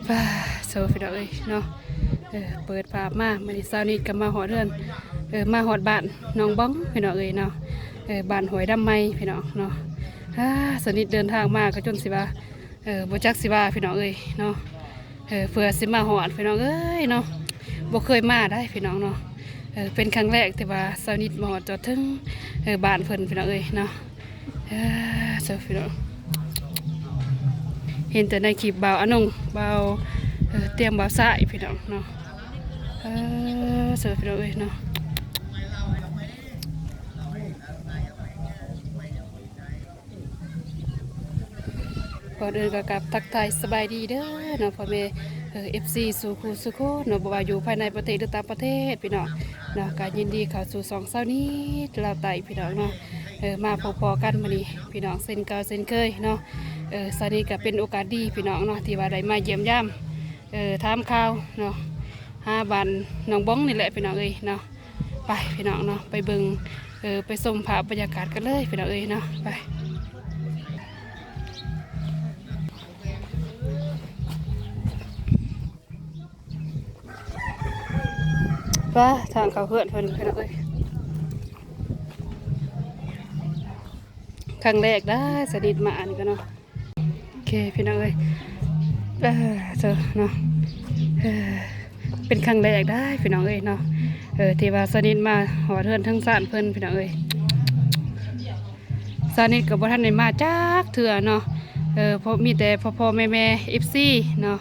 ປ້າ ໂຊ ພີ່ນ້ອງເອີຍເນາະ ເອີ ເປີດພາບມາ ມື້ນີ້ຊາວນິດກໍມາຮອດເຮືອນ ເອີ ມາຮອດບ້ານໜອງບອງ ພີ່ນ້ອງເອີຍເນາະ ເອີ ບ້ານຫ້ວຍດຳໃໝ່ ພີ່ນ້ອງເນາະ. ອ້າ ຊາວນິດເດີນທາງມາກໍຈົນຊິວ່າ ເອີ ບໍ່ຈັກຊິວ່າ ພີ່ນ້ອງເອີຍເນາະ ເອີ ເພື່ອຊິມາຮອດ ພີ່ນ້ອງເອີຍເນາະ ບໍ່ເຄີຍມາໄດ໋ ພີ່ນ້ອງເນາະ. ເອີ ເປັນຄັ້ງແລກທີ່ວ່າຊາວນິດມາຮອດຈອດເຖິງ ເອີ ບ້ານເພິ່ນ ພີ່ນ້ອງເອີຍເນາະ. ເອີ ເຊີ ພີ່ນ້ອງ ເຫັນແຕ່ໃນຄລິບບ່າວອານົງ ບ່າວ ເອີ ຕຽມ ບ່າວຊາຍ ພີ່ນ້ອງເນາະ. ເອີ ເຊີ ພີ່ນ້ອງເອີຍເນາະ ກ່ອນອື່ນກໍກາບທັກທາຍສະບາຍດີເດີເນາະ ພໍ່ແມ່ ເອີ ເອັຟຊີ ສູ່ຄູ່ສູ່ຄົນເນາະ ບໍ່ວ່າຢູ່ພາຍໃນປະເທດ ຫຼື ຕ່າງປະເທດ ພີ່ນ້ອງເນາະ. ກໍຍິນດີເຂົ້າສູ່ຊ່ອງຊາວນິດລາວໃຕ້ ພີ່ນ້ອງເນາະ. ເອີ ມາພົບພໍ້ກັນມື້ນີ້ ພີ່ນ້ອງ ເຊັ່ນເກົ່າເຊັ່ນເຄີຍເນາະ. ເອີ ຊາວນິດກໍເປັນໂອກາດດີ ພີ່ນ້ອງເນາະ ທີ່ວ່າໄດ້ມາຢ້ຽມຢາມ ເອີ ຖາມຂ່າວເນາະ ຫາບ້ານໜອງບອງນີ້ແຫຼະ ພີ່ນ້ອງເອີຍເນາະ. ໄປ ພີ່ນ້ອງເນາະ ໄປເບິ່ງ ເອີ ໄປຊົມພາບບັນຍາກາດກັນເລີຍ ພີ່ນ້ອງເອີຍເນາະ ໄປ. ໄປ ທາງເຂົ້າເຮືອນເພິ່ນ ພີ່ນ້ອງເອີຍ ຄັ້ງແລກໄດ໋ ຊາວນິດມາອັນນີ້ກໍເນາະ. ໂອເຄ ພີ່ນ້ອງເອີຍ ເອີ ເຈົ້າເນາະ ເອີ ເປັນຄັ້ງແລກໄດ໋ ພີ່ນ້ອງເອີຍເນາະ ເອີ ທີ່ວ່າຊາວນິດມາຮອດເຮືອນເທິງຊານເພິ່ນ ພີ່ນ້ອງເອີຍ. ຊາວນິດກໍບໍ່ທັນໄດ້ມາຈັກເທື່ອເນາະ ເອີ ເພາະມີແຕ່ພໍ່ໆແມ່ໆ ເອັຟຊີ ເນາະ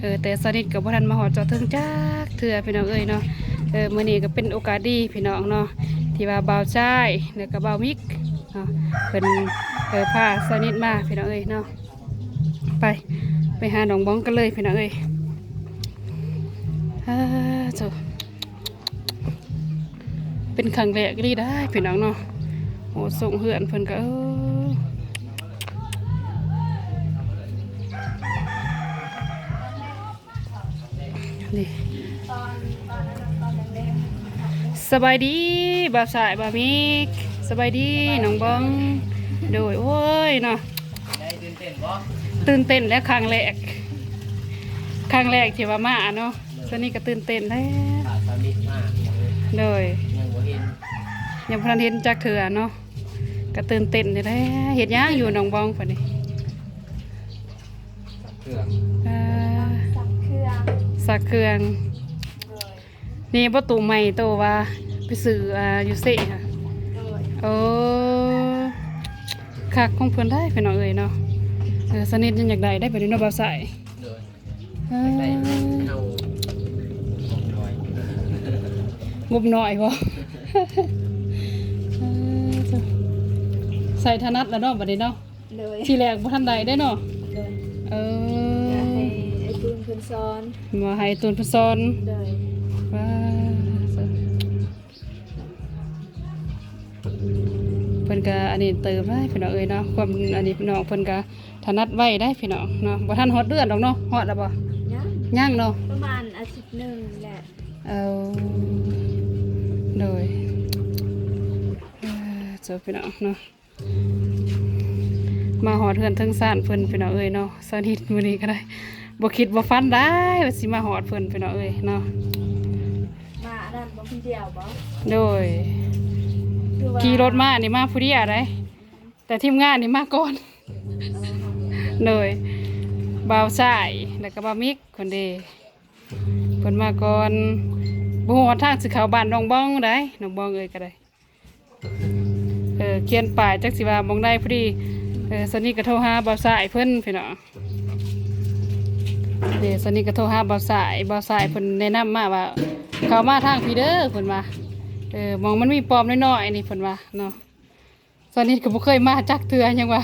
ເອີ ແຕ່ຊາວນິດກໍບໍ່ທັນມາຮອດຈອດເຖິງຈັກເທື່ອ ພີ່ນ້ອງເອີຍເນາະ. ເອີ ມື້ນີ້ກໍເປັນໂອກາດດີ ພີ່ນ້ອງເນາະ ທີ່ວ່າບ່າວຊາຍ ແລ້ວກໍບ່າວມິກ ເນາະ ເພິ່ນ ເອີ ພາຊາວນິດມາ ພີ່ນ້ອງເອີຍເນາະ. ໄປ ໄປຫາໜອງບອງກັນເລີຍ ພີ່ນ້ອງເອີຍ. ເອີ ໂທ້ ເປັນຄັ້ງແລກອີ່ຫຼີໄດ໋ ພີ່ນ້ອງເນາະ. ໂອ້ ຊົງເຮືອນເພິ່ນກໍ ເອີ ນີ້ ສະບາຍດີບ່າວຊາຍ ບ່າວມິກ ສະບາຍດີໜອງບອງ. ໂດຍ ໂອ້ຍເນາະ ຕື່ນເຕັ້ນແຫຼະ ຄັ້ງແລກ ຄັ້ງແລກທີ່ວ່າມາເນາະ. ໂດຍ ຊາວນິດກໍຕື່ນເຕັ້ນແຫຼະ ຖ້າຊາວນິດມາ ໂດຍ ຍັງບໍ່ເຫັນ ຍັງບໍ່ທັນເຫັນຈັກເທື່ອເນາະ ກໍຕື່ນເຕັ້ນນີ້ແຫຼະ. ເຮັດຫຍັງຢູ່ໜອງບອງບັດນີ້? ຊັກເຄື່ອງ ອ່າ ຊັກເຄື່ອງ ຊັກເຄື່ອງ. ໂດຍ ນີ້ບໍ່ຕູ້ໃໝ່ໂຕວ່າໄປຊື້ ອ່າ ຢູ່ເຊຫະ? ໂດຍ ໂອ້ ຄັກຂອງເພິ່ນໄດ໋ ພີ່ນ້ອງເອີຍເນາະ. ເອີ ຊາວນິດຍັງຢາກໄດ້ໄດ໋ ບັດນີ້ເນາະ ບ່າວຊາຍ. ໂດຍ ເອີ ຢາກໄດ້ເຮົາງົບໜ້ອຍ ງົບໜ້ອຍບໍ່? ເອີ ໃຊ້ຖະໜັດແລ້ວເນາະ ບັດນີ້ເນາະ. ໂດຍ ທີແລກບໍ່ທັນໄດ້ເດ້ເນາະ. ໂດຍ ເອີ ຢາກໃຫ້ອ້າຍຕູນເພິ່ນສອນ ວ່າໃຫ້ອ້າຍຕູນເພິ່ນສອນ. ໂດຍ ວ່າ ເພິ່ນກະອັນນີ້ເຕີບໄດ໋ ພີ່ນ້ອງເອີຍເນາະ. ຄວາມອັນນີ້ ນ້ອງເພິ່ນກະຖະໜັດໄວໄດ໋ ພີ່ນ້ອງເນາະ. ບໍ່ທັນຮອດເດືອນດອກເນາະ. ຮອດແລ້ວບໍ່? ຍັງ ຍັງເນາະ ປະມານອາທິດໜຶ່ງແຫຼະ. ເອີ ໂດຍ ເອີ ເຈົ້າ ພີ່ນ້ອງເນາະ. ມາຮອດເຮືອນເທິງຊານເພິ່ນ ພີ່ນ້ອງເອີຍເນາະ. ຊາວນິດມື້ນີ້ກໍໄດ້ ບໍ່ຄິດບໍ່ຝັນໄດ້ວ່າຊິມາຮອດເພິ່ນ ພີ່ນ້ອງເອີຍເນາະ. ມາອັນນັ້ນບໍ່ ຄົນດຽວບໍ່? ໂດຍ ຄືວ່າຂີ່ລົດມານີ້ມາຜູ້ດຽວໄດ໋ ແຕ່ທີມງານນີ້ມາກ່ອນ. ໂດຍ ບ່າວຊາຍ ແລ້ວກໍບ່າວມິກ ຄົນເດ ເພິ່ນມາກ່ອນ. ບໍ່ຮູ້ວ່າທາງຊິເຂົ້າບ້ານໜອງບອງໃດ໋ ໜອງບອງເອີຍກໍໄດ້. ເອີ ຂຽນປ້າຍຈັກຊິວ່າໝ່ອງໃດ. ພໍດີ ເອີ ຊາວນິດກໍໂທຫາບ່າວຊາຍເພິ່ນ ພີ່ນ້ອງ. ເອີ ຊາວນິດກໍໂທຫາບ່າວຊາຍ ບ່າວຊາຍເພິ່ນແນະນຳມາວ່າ ເຂົ້າມາທາງພີ້ເດີ ເພິ່ນວ່າ. ເອີ ໝ່ອງມັນມີປ້ອມນ້ອຍໆນີ້ ເພິ່ນວ່າເນາະ. ຊາວນິດກໍບໍ່ເຄີຍມາຈັກເທື່ອ ຫຍັງວ່າ.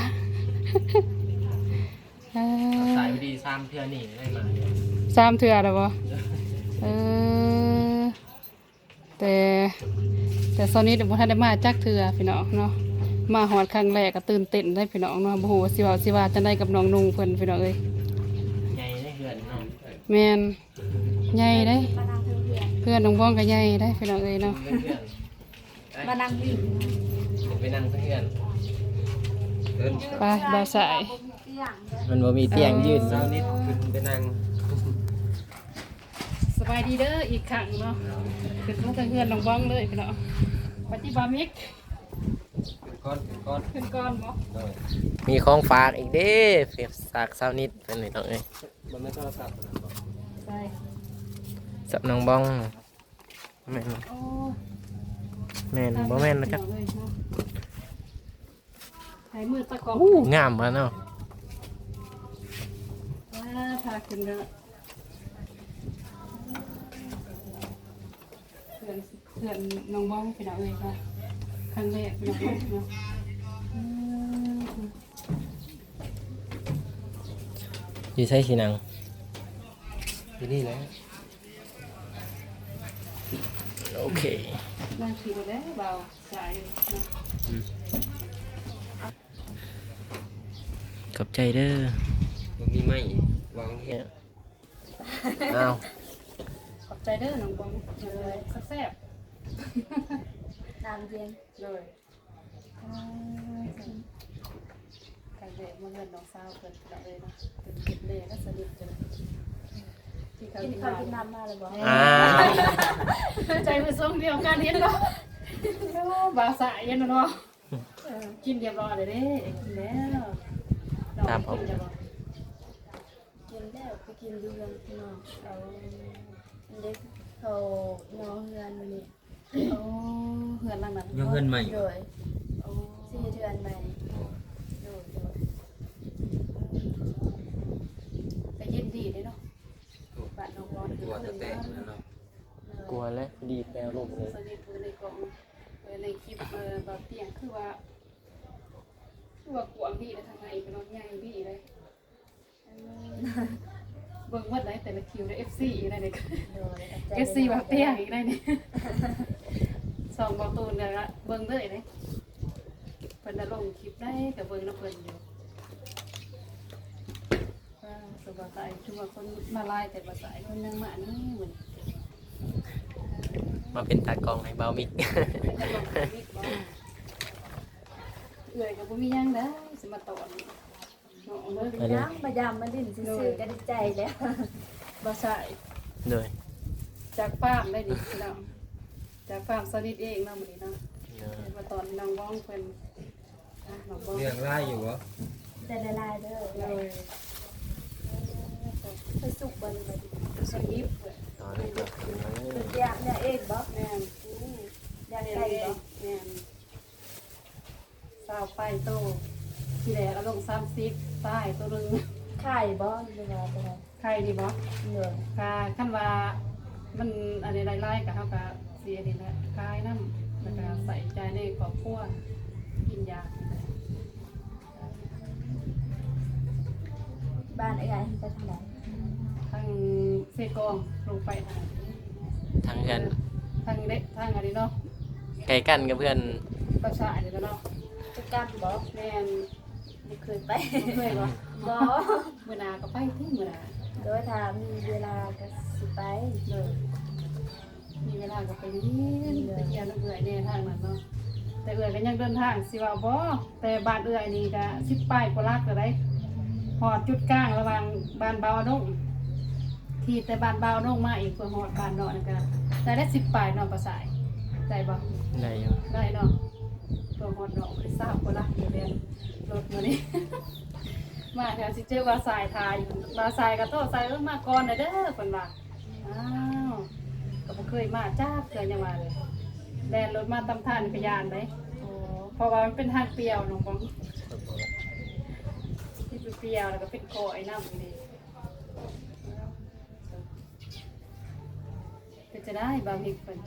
ເອີ ສາຍດີ ສາມເທື່ອນີ້ໄດ້ມາ ສາມເທື່ອແລ້ວບໍ່? ເອີ ແຕ່ ແຕ່ຊາວນິດບໍ່ທັນໄດ້ມາຈັກເທື່ອ ພີ່ນ້ອງເນາະ. ມາຮອດຄັ້ງແລກກໍຕື່ນເຕັ້ນເດ້ ພີ່ນ້ອງເນາະ. ບໍ່ຮູ້ວ່າຊິເວົ້າຊິວ່າຈັ່ງໃດກັບນ້ອງນຸ່ງເພິ່ນ ພີ່ນ້ອງເອີຍ. ໃຫຍ່ເດ້ເຮືອນເນາະ. ແມ່ນ ໃຫຍ່ເດ້ ມານັ່ງເທິງເຮືອນ ເຮືອນນ້ອງບອງກໍໃຫຍ່ເດ້ ພີ່ນ້ອງເອີຍເນາະ. ເຮືອນ ມານັ່ງພີ້ ໄປນັ່ງເທິງເຮືອນ ໄປ ບ່າວສາຍ. ມັນບໍ່ມີຕຽງ ເອີ ຢືນ ຊາວນິດຂຶ້ນໄປນັ່ງ ສະບາຍດີເດີອີກຄັ້ງເນາະ ຂຶ້ນມາເທິງເຮືອນນ້ອງບອງເລີຍພີ່ນ້ອງ ປະຕິບັດມິກ ຂຶ້ນກ່ອນ ຂຶ້ນກ່ອນ ຂຶ້ນກ່ອນບໍ່? ໂດຍ ມີຂອງຝາກອີກເດ້ ຝາກສາວນິດເພິ່ນພີ່ນ້ອງເອີຍ ບໍ່ແມ່ນໂທລະສັບນັ້ນບໍ່? ໃຊ່ ສັບນ້ອງບອງ ແມ່ນບໍ່? ໂອ້ ແມ່ນ ບໍ່ແມ່ນບໍ່ຈັກ ພີ່ນ້ອງເອີຍເນາະ ໃຫ້ມືຕາກ້ອງ ໂອ້ ງາມວ່າເນາະ ວ້າ ພາຂຶ້ນເດີ ເພື່ອນ ເພື່ອນນ້ອງບອງພີ່ນ້ອງເອີຍ ຄັ້ງແລກພີ່ນ້ອງເອີຍເນາະ ອືມ ຢູ່ໃສຊິນັ່ງ? ຢູ່ນີ້ແຫຼະ ໂອເຄ ນັ່ງທີ່ບໍ່ໄດ້ບ່າວສາຍເນາະ ອືມ ຂອບໃຈເດີ ບໍ່ມີໄມ້ວາງແຮງ ອ້າວ ຂອບໃຈເດີນ້ອງບອງ ເອີ ແຊບໆ ນ້ຳເຢັນ ໂດຍ ອ່າ ຄັນແວະມາເຮືອນນ້ອງສາວເພິ່ນເລີຍເນາະ ເປັນເຮັດແນ່ລະສະໜິດກັນ ກິນເຂົ້າກິນນ້ຳມາແລ້ວບໍ່? ອ່າ ໃຈຄືຊົງດຽວກັນເຫັນບໍ່? ໂອ້ ບ່າວສາຍເຫັນແລ້ວເນາະ ເອີ ກິນຮຽບຮ້ອຍແລ້ວເດ້ ກິນແລ້ວ ຕາມ ກິນແລ້ວບໍ່? ກິນແລ້ວ ໄປກິນຢູ່ເຮືອນພີ່ນ້ອງ ເອົາ ເດັກເຂົານອນເຮືອນມື້ນີ້ ໂອ້ ເຮືອນຫຼັງນັ້ນ ຍັງເຮືອນໃໝ່ຢູ່ ໂດຍ ໂອ້ ຊິເຮັດເຮືອນໃໝ່ ໂດຍ ໂດຍ ກໍເຢັນດີເດ້ເນາະ ໂອ້ ບ້ານນ້ອງບອງ ກົວແຕ່ແຕ່ເນາະ ໂດຍ ກົວແຫຼະ ດີແປລົມເລີຍ ສະໜິດຢູ່ໃນກ້ອງ ເອີ ໃນຄລິບ ເອີ ບ່າວຕຽງ ຄືວ່າ ຄືວ່າກວ້າງດີເດ້ ທາງໃນກໍນອນໃຫຍ່ດີເດ້. ເບິ່ງໝົດໃດແຕ່ລະຄິວເດ້ ເອັຟຊີອີກໃດນີ້ ໂດຍ ເອັຟຊີບ່າວຕຽງອີກໃດນີ້ ຊ່ອງບ່າວຕູນກໍເບິ່ງເລີຍເດ້ ເພິ່ນລະລົງຄລິບໃດກໍເບິ່ງນຳເພິ່ນຢູ່ ອ່າ ສົມບໍ່ຕາຍ ຄືວ່າຄົນມາຫຼາຍແຕ່ບໍ່ຕາຍ ຄົນຍັງມານີ້ມື້ນີ້ ມາເປັນຕາກ້ອງໃຫ້ບ່າວມິກ ເອື້ອຍກໍບໍ່ມີຫຍັງໃດ ຊິມາຕ້ອນ ເນາະ ເປັນຫຍັງ ມາຢາມມາຫຼິ້ນຊື່ໆ ໂດຍ ກໍດີໃຈແລ້ວ ບໍ່ໃສ່ ໂດຍ ຈາກຟາມໄດ້ນີ້ພີ່ນ້ອງ ຈາກຟາມສະໜິດເອງເນາະມື້ນີ້ເນາະ ໂດຍ ມາຕ້ອນນ້ອງບອງເພິ່ນ ອ່ະ ນ້ອງບອງ ເລື່ອງຫຼາຍຢູ່ບໍ່? ແຕ່ຫຼາຍໆເດີ ໂດຍ ໄປສຸກບໍ່ ຫຼືວ່າດິບ? ສຸກດິບ ຕອນນີ້ກໍຂຶ້ນມາເລີຍ ເຮັດແນວເອງບໍ່? ແມ່ນ ອື ຍ່າງໄກ່ບໍ່? ແມ່ນ. ຊາວປາຍໂຕ ທີແລກເອົາລົງສາມສິບ ຕາຍໂຕໜຶ່ງ ຂາຍບໍ່ ຫຼືວ່າຈັ່ງໃດ? ຂາຍນີ້ບໍ່? ໂດຍ ກະຄັນວ່າມັນອັນນີ້ໄດ້ຫຼາຍ ກະເຮົາກະຊິອັນນີ້ແຫຼະ ຂາຍນຳ ແລ້ວກະໃຊ້ຈ່າຍໃນຄອບຄົວ ກິນຢາ ບ້ານເອື້ອຍໄປທາງໃດ? ທາງເຊກອງ ລົງໄປທາງ ທາງເຮືອນ ທາງເດ ທາງອັນນີ້ເນາະ ໃກ້ກັນກັບເຮືອນປ້າສາຍນີ້ແຫຼະເນາະ ຈະກັບບໍ່? ແມ່ນ ບໍ່ເຄີຍໄປ ບໍ່ເຄີຍບໍ່? ບໍ່ ມື້ໜ້າກໍໄປຕິ ມື້ໜ້າ ໂດຍ ຖ້າມີເວລາກໍຊິໄປ ໂດຍ ມີເວລາກໍໄປຫຼິ້ນ ໄປທ່ຽວນຳເອື້ອຍແດ່ທາງນັ້ນເນາະ ແຕ່ເອື້ອຍກໍຍັງເດີນທາງ ຊິວ່າບໍ່ ແຕ່ບ້ານເອື້ອຍນີ້ກໍສິບປາຍກວ່າຫຼັກແລ້ວໃດ໋ ຮອດຈຸດກາງລະຫວ່າງບ້ານບ່າວອານົງ ຂີ່ແຕ່ບ້ານບ່າວອານົງມາອີກ ເພື່ອຮອດບ້ານເນາະ ນັ້ນກໍໄດ້ ໄດ້ສິບປາຍເນາະ ປ້າສາຍ ໄດ້ບໍ່? ໄດ້ຢູ່ ໄດ້ເນາະ ເພື່ອຮອດເນາະ ໄດ້ຊາວກວ່າຫຼັກຢູ່ແມ່ນ ລົດມື້ນີ້ ມາແຖວຊິເຈີບ່າວສາຍຖ້າຢູ່ ບ່າວສາຍກໍໂທໃສ່ ເອີ ມາກ່ອນແດ່ເດີ ເພິ່ນວ່າ ອ້າວ ກໍບໍ່ເຄີຍມາຈັກເທື່ອ ຍັງວ່າເລີຍ ແລ່ນລົດມາຕາມທາງກໍຢ້ານເດ້ ເພາະວ່າມັນເປັນທາງປ່ຽວນ້ອງບອງ ທີ່ປ່ຽວໆ ແລ້ວກໍເປັນກ້ອຍນ້ຳນີ້ເດ້ ເປັນຈັ່ງໃດບ່າວມິກເພິ່ນ?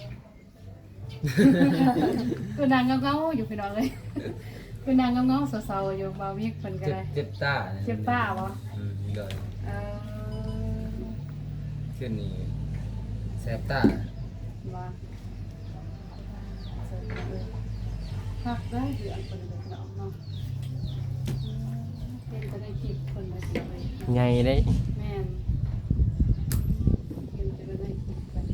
ຄືນັ່ງເງົາໆຢູ່ພີ່ນ້ອງເອີຍ ຄືນັ່ງເງົາໆເສົ້າໆຢູ່ ບ່າວມິກເພິ່ນກໍໄດ້ ເຈັບ ເຈັບຕາ ເຈັບຕາບໍ່? ອືມ ໂດຍ ເອີ ຄືນີ້ແສບຕາບໍ່? ຄັກເດີ ເຮືອນເພິ່ນເນາະ ເຫັນແຕ່ໃນຄລິບເພິ່ນ ໃຫຍ່ເດ້ ແມ່ນ ເຫັນແຕ່ໃນຄລິບເພິ່ນ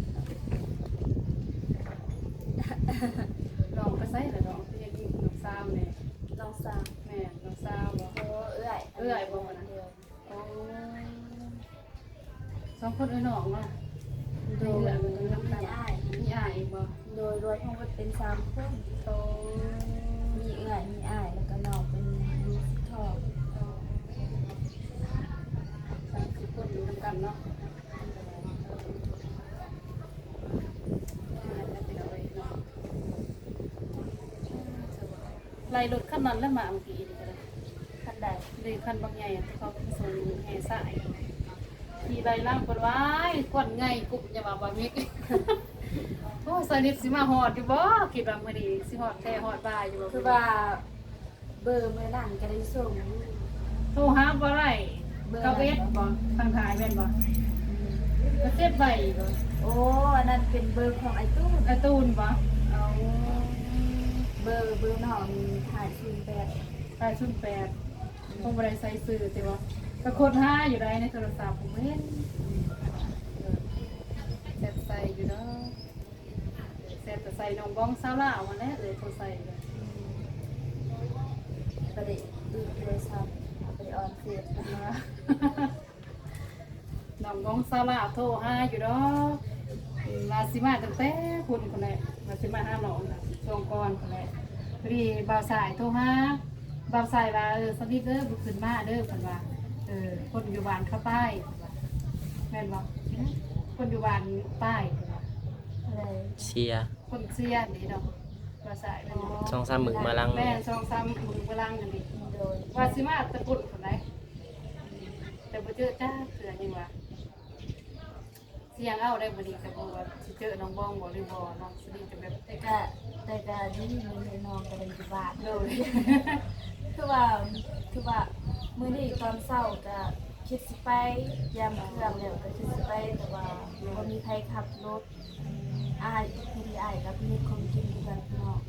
ນ້ອງໄປໃສລະ ນ້ອງ ຄືຍັງຢູ່ນ້ອງສາວແດ່ ນ້ອງສາວ ແມ່ນ ນ້ອງສາວບໍ່? ໂອ້ ເອື້ອຍ ເອື້ອຍບໍ່ນະ? ໂອ້ ສອງຄົນເອື້ອຍນ້ອງເນາະ ໂດຍ ໃນເຮືອນມັນຢູ່ນຳກັນ ມີອ້າຍ ມີອ້າຍອີກບໍ່? ໂດຍ ລວມທັງໝົດເປັນສາມຄົນ ໂອ້ ມີເອື້ອຍ ມີອ້າຍ ແລ້ວກໍນ້ອງເປັນລູກສຸດທ້ອງ ສາມສິບຄົນຢູ່ນຳກັນເນາະ. ໄລ່ລົດຄັນນັ້ນແຫຼະມາເມື່ອກີ້ນີ້ກໍໄດ້ ຄັນໃດ? ເດ້ ຄັນບັກໃຫຍ່ທີ່ເຂົາໄປສົ່ງແຫ່ຊາຍ ຂີ່ໄລ່ຫຼັງເພິ່ນວ່າ ອ້າຍ ຄວັນໄງກຸບ ຢ່າວ່າບໍ່ມີ ໂອ້ຍ ສາວນິດຊິມາຮອດຢູ່ບໍ່? ຄິດວ່າມື້ນີ້ຊິຮອດແທ້ຮອດວ່າຢູ່ບໍ່? ຄືວ່າເບີມື້ນັ້ນກໍໄດ້ສົ່ງຢູ່ ໂທຫາບໍ່ໄດ້ ເບີນັ້ນບໍ່? ເກົ້າເອັດບໍ່? ທາງທ້າຍແມ່ນບໍ່? ອືມ ກະເຈັດໃບບໍ່? ໂອ້ ອັນນັ້ນເປັນເບີຂອງອ້າຍຕູນ ອ້າຍຕູນບໍ່? ເອົາ ເບີ ເບີນ້ອງນີ້ທ້າຍສູນແປດ ທ້າຍສູນແປດ ອືມ ຄົງບໍ່ໄດ້ໃສ່ຊື່ຕິວ່າ ກະຄົ້ນຫາຢູ່ໃດໃນໂທລະສັບບໍ່ເຫັນ ອືມ ເອີ ແຊັດໃສ່ຢູ່ດອກ. ແຊດກໍໃສ່ນ້ອງບອງສາວລາວຫັ້ນແຫຼະ ເອີ ໂທໃສ່ກໍ ອືມ ບໍ່ໄດ້ ບໍ່ໄດ້ຊັບ ບໍ່ໄດ້ອອນເຟສ ນ້ອງບອງສາວລາວໂທຫາຢູ່ດອກ ວ່າຊິມາຕັ້ງແຕ່ພຸ້ນພຸ້ນແຫຼະ ວ່າຊິມາຫານ້ອງຊ່ວງກ່ອນພຸ້ນແຫຼະ ພໍດີບ່າວຊາຍໂທຫາ ບ່າວຊາຍວ່າ ເອີ ສະລິດເດີ ບໍ່ຂຶ້ນມາເດີ ເພິ່ນວ່າ ເອີ ຄົນຢູ່ບ້ານເຂົາຕາຍ ເພິ່ນວ່າ ແມ່ນບໍ່? ຄົນຢູ່ບ້ານຕາຍ ເພິ່ນວ່າ ເສຍ ຄົນເສຍນີ້ເນາະ ບ່າວຊາຍແມ່ນບໍ່? ສອງສາມມື້ມາຫຼັງ ແມ່ນ ສອງສາມມື້ມາຫຼັງນີ້ ໂດຍ ວ່າຊິມາແຕ່ພຸ້ນພຸ້ນໃດ ແຕ່ບໍ່ເຈີຈັກເທື່ອ ຍັງວ່າ ຊິຍັງເອົາໄດ້ບໍ່ນີ້ ກໍບໍ່ວ່າຊິເຈີນ້ອງບອງບໍ່ ຫຼືບໍ່ເນາະ ສະດີຈະແບບ ແຕ່ກະ ແຕ່ກະດີ ມື້ນີ້ນ້ອງກໍໄດ້ຢູ່ບ້ານ ໂດຍ ຄືວ່າ ຄືວ່າມື້ນີ້ຕອນເຊົ້າກະຄິດຊິໄປ ຕຽມເຄື່ອງແລ້ວກະຄິດຊິໄປ ແຕ່ວ່າບໍ່ມີໃຜຂັບລົດ ອ້າຍ ພໍດີອ້າຍກໍໄປເຮັດຂອງກິນຢູ່ບ້ານພີ່ນ້ອງ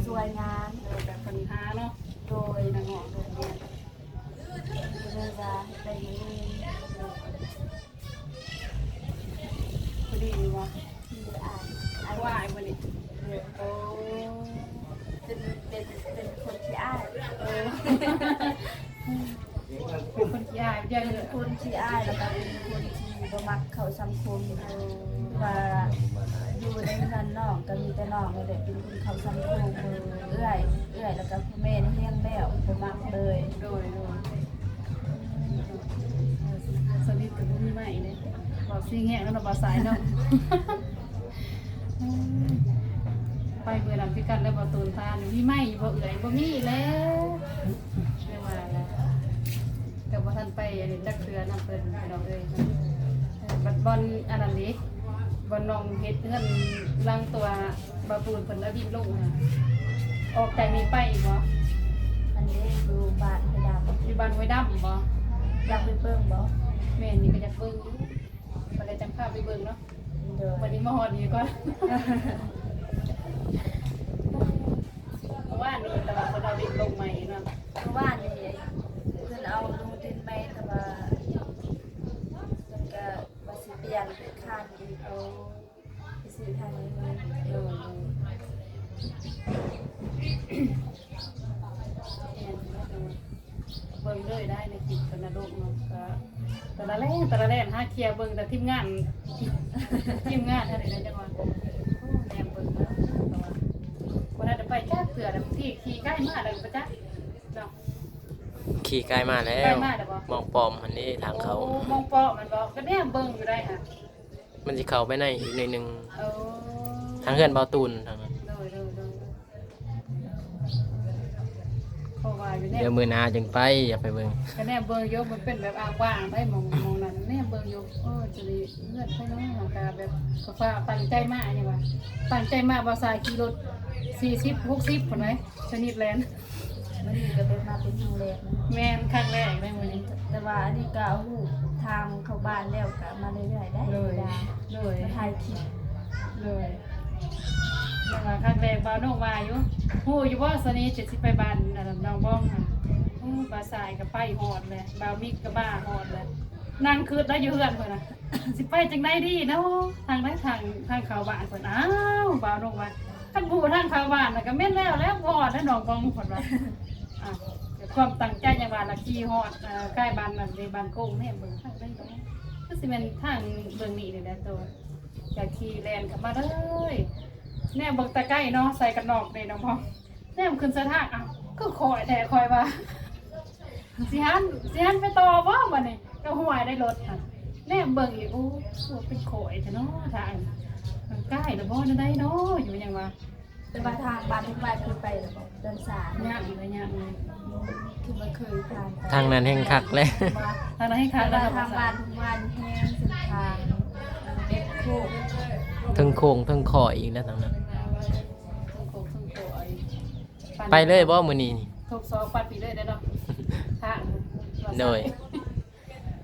ຊ່ວຍງານ ໂດຍ ແບບເພິ່ນຫາເນາະ ໂດຍ ນັ່ງເນາະ ໂດຍ ກໍເລີຍວ່າເຮັດໄປເອງ ພໍດີຢູ່ບໍ່? ດີ ອ້າຍ ອ້າຍ ວ່າອ້າຍບໍ່ນີ້? ໂດຍ ໂອ້ ເປັນ ເປັນ ເປັນຄົນຂີ້ອາຍ ເອີ ເປັນຄົນຂີ້ອາຍ ເປັນຄົນຂີ້ອາຍ ແລ້ວກໍເປັນຄົນທີ່ບໍ່ມັກເຂົ້າສັງຄົມ ເອີ ວ່າຢູ່ໃນເຮືອນນ້ອງກໍມີແຕ່ນ້ອງນີ້ແຫຼະເປັນຄົນເຂົ້າສັງຄົມ ເອີ ເອື້ອຍ ເອື້ອຍ ແລ້ວກໍພໍ່ແມ່ນີ້ແຮງແລ້ວ ບໍ່ມັກເລີຍ ໂດຍ ໂດຍ. ສະນິດກໍບໍ່ມີໃໝ່ເດ້ ເວົ້າຊິແຮງແລ້ວເນາະ ບ່າວສາຍເນາະ ໄປມື້ນັ້ນຄືກັນແລ້ວ ບ່າວຕູນຖາມ ມີໃໝ່ຢູ່ບໍ່ເອື້ອຍ? ບໍ່ມີແລ້ວ ແມ່ນວ່າແຫຼະ ກໍບໍ່ທັນໄປອັນນີ້ຈັກເທື່ອນຳເພິ່ນ ພີ່ນ້ອງເອີຍ ບັດບ່ອນອັນນັ້ນເດ້ ບ່ອນນ້ອງເຮັດເຮືອນຫຼັງຕົວ ບ່າວຕູນເພິ່ນລະດິ້ນລົງຫັ້ນ ອອກຈາກນີ້ໄປອີກບໍ່? ອັນນີ້ຢູ່ບ້ານຫ້ວຍດຳ ຢູ່ບ້ານຫ້ວຍດຳບໍ່? ຢາກໄປເບິ່ງບໍ່? ແມ່ນ ນີ້ກໍຢາກເບິ່ງຢູ່ ບັດໃດຈັ່ງພາໄປເບິ່ງເນາະ ໂດຍ ບັດນີ້ມາຮອດນີ້ກ່ອນ ເມື່ອວານນີ້ ແຕ່ວ່າເພິ່ນເອົາດິນລົງໃໝ່ເນາະ ເມື່ອວານນີ້ເພິ່ນເອົາລົງດິນໃໝ່ ແຕ່ວ່າເພິ່ນກໍວ່າຊິປ່ຽນເປັນຄານອີກ ເອົາ ໄປຊື້ທາງນັ້ນເລີຍ ໂດຍ ໂດຍ ແມ່ນ ເບິ່ງເລີຍໄດ໋ໃນຄລິບກັນນະລູກເນາະ ກໍແຕ່ລະແລ່ນ ແຕ່ລະແລ່ນ ຫາເຄຍເບິ່ງແຕ່ທີມງານ ທີມງານຫັ້ນແຫຼະ ຈັ່ງວ່າ ໂອ້ ແນມເບິ່ງເນາະ ແຕ່ວ່າບໍ່ໄດ້ໄປຈັກເທື່ອ ບາງທີຂີ່ໄກມາແລ້ວກໍບໍ່ຈັກເນາະ ຂີ່ໄກມາແລ້ວ ໄກມາແລ້ວບໍ່? ມອງປ້ອມຫັ້ນເດ້ ທາງເຂົ້າ ໂອ້ ມອງປ້ອມແມ່ນບໍ່? ກໍແນມເບິ່ງຢູ່ໄດ໋ຫະ ມັນຊິເຂົ້າໄປໃນອີກໜ້ອຍໜຶ່ງ ເອີ ທາງເຮືອນບ່າວຕູນທາງນັ້ນ ໂດຍ ໂດຍ ໂດຍ ເພາະວ່າຢູ່ແນມ ດຽວມື້ໜ້າຈຶ່ງໄປ ຢາກໄປເບິ່ງ ກໍແນມເບິ່ງຢູ່ ມັນເປັນແບບອ້າງວ່າງໄດ໋ ໝ່ອງ ໝ່ອງນັ້ນ ແນມເບິ່ງຢູ່ ໂອ້ຍ ຈະໄດ້ເຮືອນໃຜເນາະ ກໍແບບ ກໍຟ້າວຕັ້ງໃຈມາ ຫຍັງວ່າ ຕັ້ງໃຈມາ ບ່າວສາຍຂີ່ລົດສີ່ສິບ ຫົກສິບພຸ້ນໃດ໋ ຊະນິດແລ່ນ ມື້ນີ້ກໍໄດ້ມາເປັນຄັ້ງແລກເນາະ ແມ່ນ ຄັ້ງແລກໃນມື້ນີ້ ແຕ່ວ່າອັນນີ້ກໍເອົາຮູບທາງເຂົ້າບ້ານແລ້ວກໍມາເລື້ອຍໆໄດ໋ ໂດຍ ໂດຍ ມາຖ່າຍຄລິບ ໂດຍ ແຕ່ວ່າຄັ້ງແລກ ບ່າວໂໜ່ງວ່າຢູ່ ຮູ້ຢູ່ບໍ່ ຊະນິດຈະຊິໄປບ້ານອັນນັ້ນ ນ້ອງບອງຫັ້ນ ໂອ້ ບ່າວສາຍກໍໄປຮອດແຫຼະ ບ່າວມິກກໍມາຮອດແຫຼະ ນັ່ງຄຶດໄດ້ຢູ່ເຮືອນເພິ່ນນະ ຊິໄປຈັ່ງໃດດີເນາະ ທາງໃດທາງ ທາງເຂົ້າບ້ານເພິ່ນ ອ້າວ ບ່າວໂໜ່ງວ່າ ຄັນຮູ້ທາງເຂົ້າບ້ານນະກໍແມ່ນແລ້ວແຫຼະ ບໍ່ຮອດແລ້ວ ນ້ອງກອງເພິ່ນວ່າ ອ່າ ຄວາມຕັ້ງໃຈຫຍັງວ່າລະ ຂີ່ຮອດ ເອີ ໃກ້ບ້ານນັ້ນເດ້ ບ້ານໂກງແນມເບິ່ງທາງໃດເນາະ ຄືຊິແມ່ນທາງເບື້ອງນີ້ນີ້ແຫຼະໂຕ. ຢາກຂີ່ແລ່ນເຂົ້າມາເລີຍ ແນມເບິ່ງແຕ່ໄກເນາະ ໃສ່ກັນນອກເດ້ນ້ອງພອງ ແນມຂຶ້ນໃສ່ທາງ ອ້າວ ຄືຂ້ອຍແທ້ຂ້ອຍວ່າ ຊິຫັນ ຊິຫັນໄປຕໍ່ບໍ່ບັດນີ້ ກໍຫ້ວຍໄດ້ລົດຫັ້ນ ແນມເບິ່ງອີກ ໂອ້ ຄືວ່າເປັນຂ້ອຍແທ້ເນາະ ທາງ ມັນໃກ້ລະບໍ່ ແນວໃດເນາະ ຢູ່ຫຍັງວ່າ ແຕ່ວ່າທາງບ້ານທຸກບ້ານເຄີຍໄປແລ້ວບໍ່? ດອນສາ ຍັງເລີຍ ຍັງເລີຍ ຄືວ່າເຄີຍຜ່ານໄປ ທາງນັ້ນແຮ່ງຄັກແຫຼະ ວ່າທາງນັ້ນແຮ່ງຄັກແລ້ວ ແຕ່ວ່າທາງບ້ານທຸກບ້ານແຮ່ງ ເສັ້ນທາງເປັນໂຄ້ງ ເທິງໂຄ້ງເທິງຂ້ອຍອີກແລ້ວທາງນັ້ນ ເທິງໂຄ້ງເທິງຂ້ອຍ ໄປເລີຍບໍ່ມື້ນີ້? ທົບສອງປັດພີເລີຍເດ້ເນາະ ທາງ ໂດຍ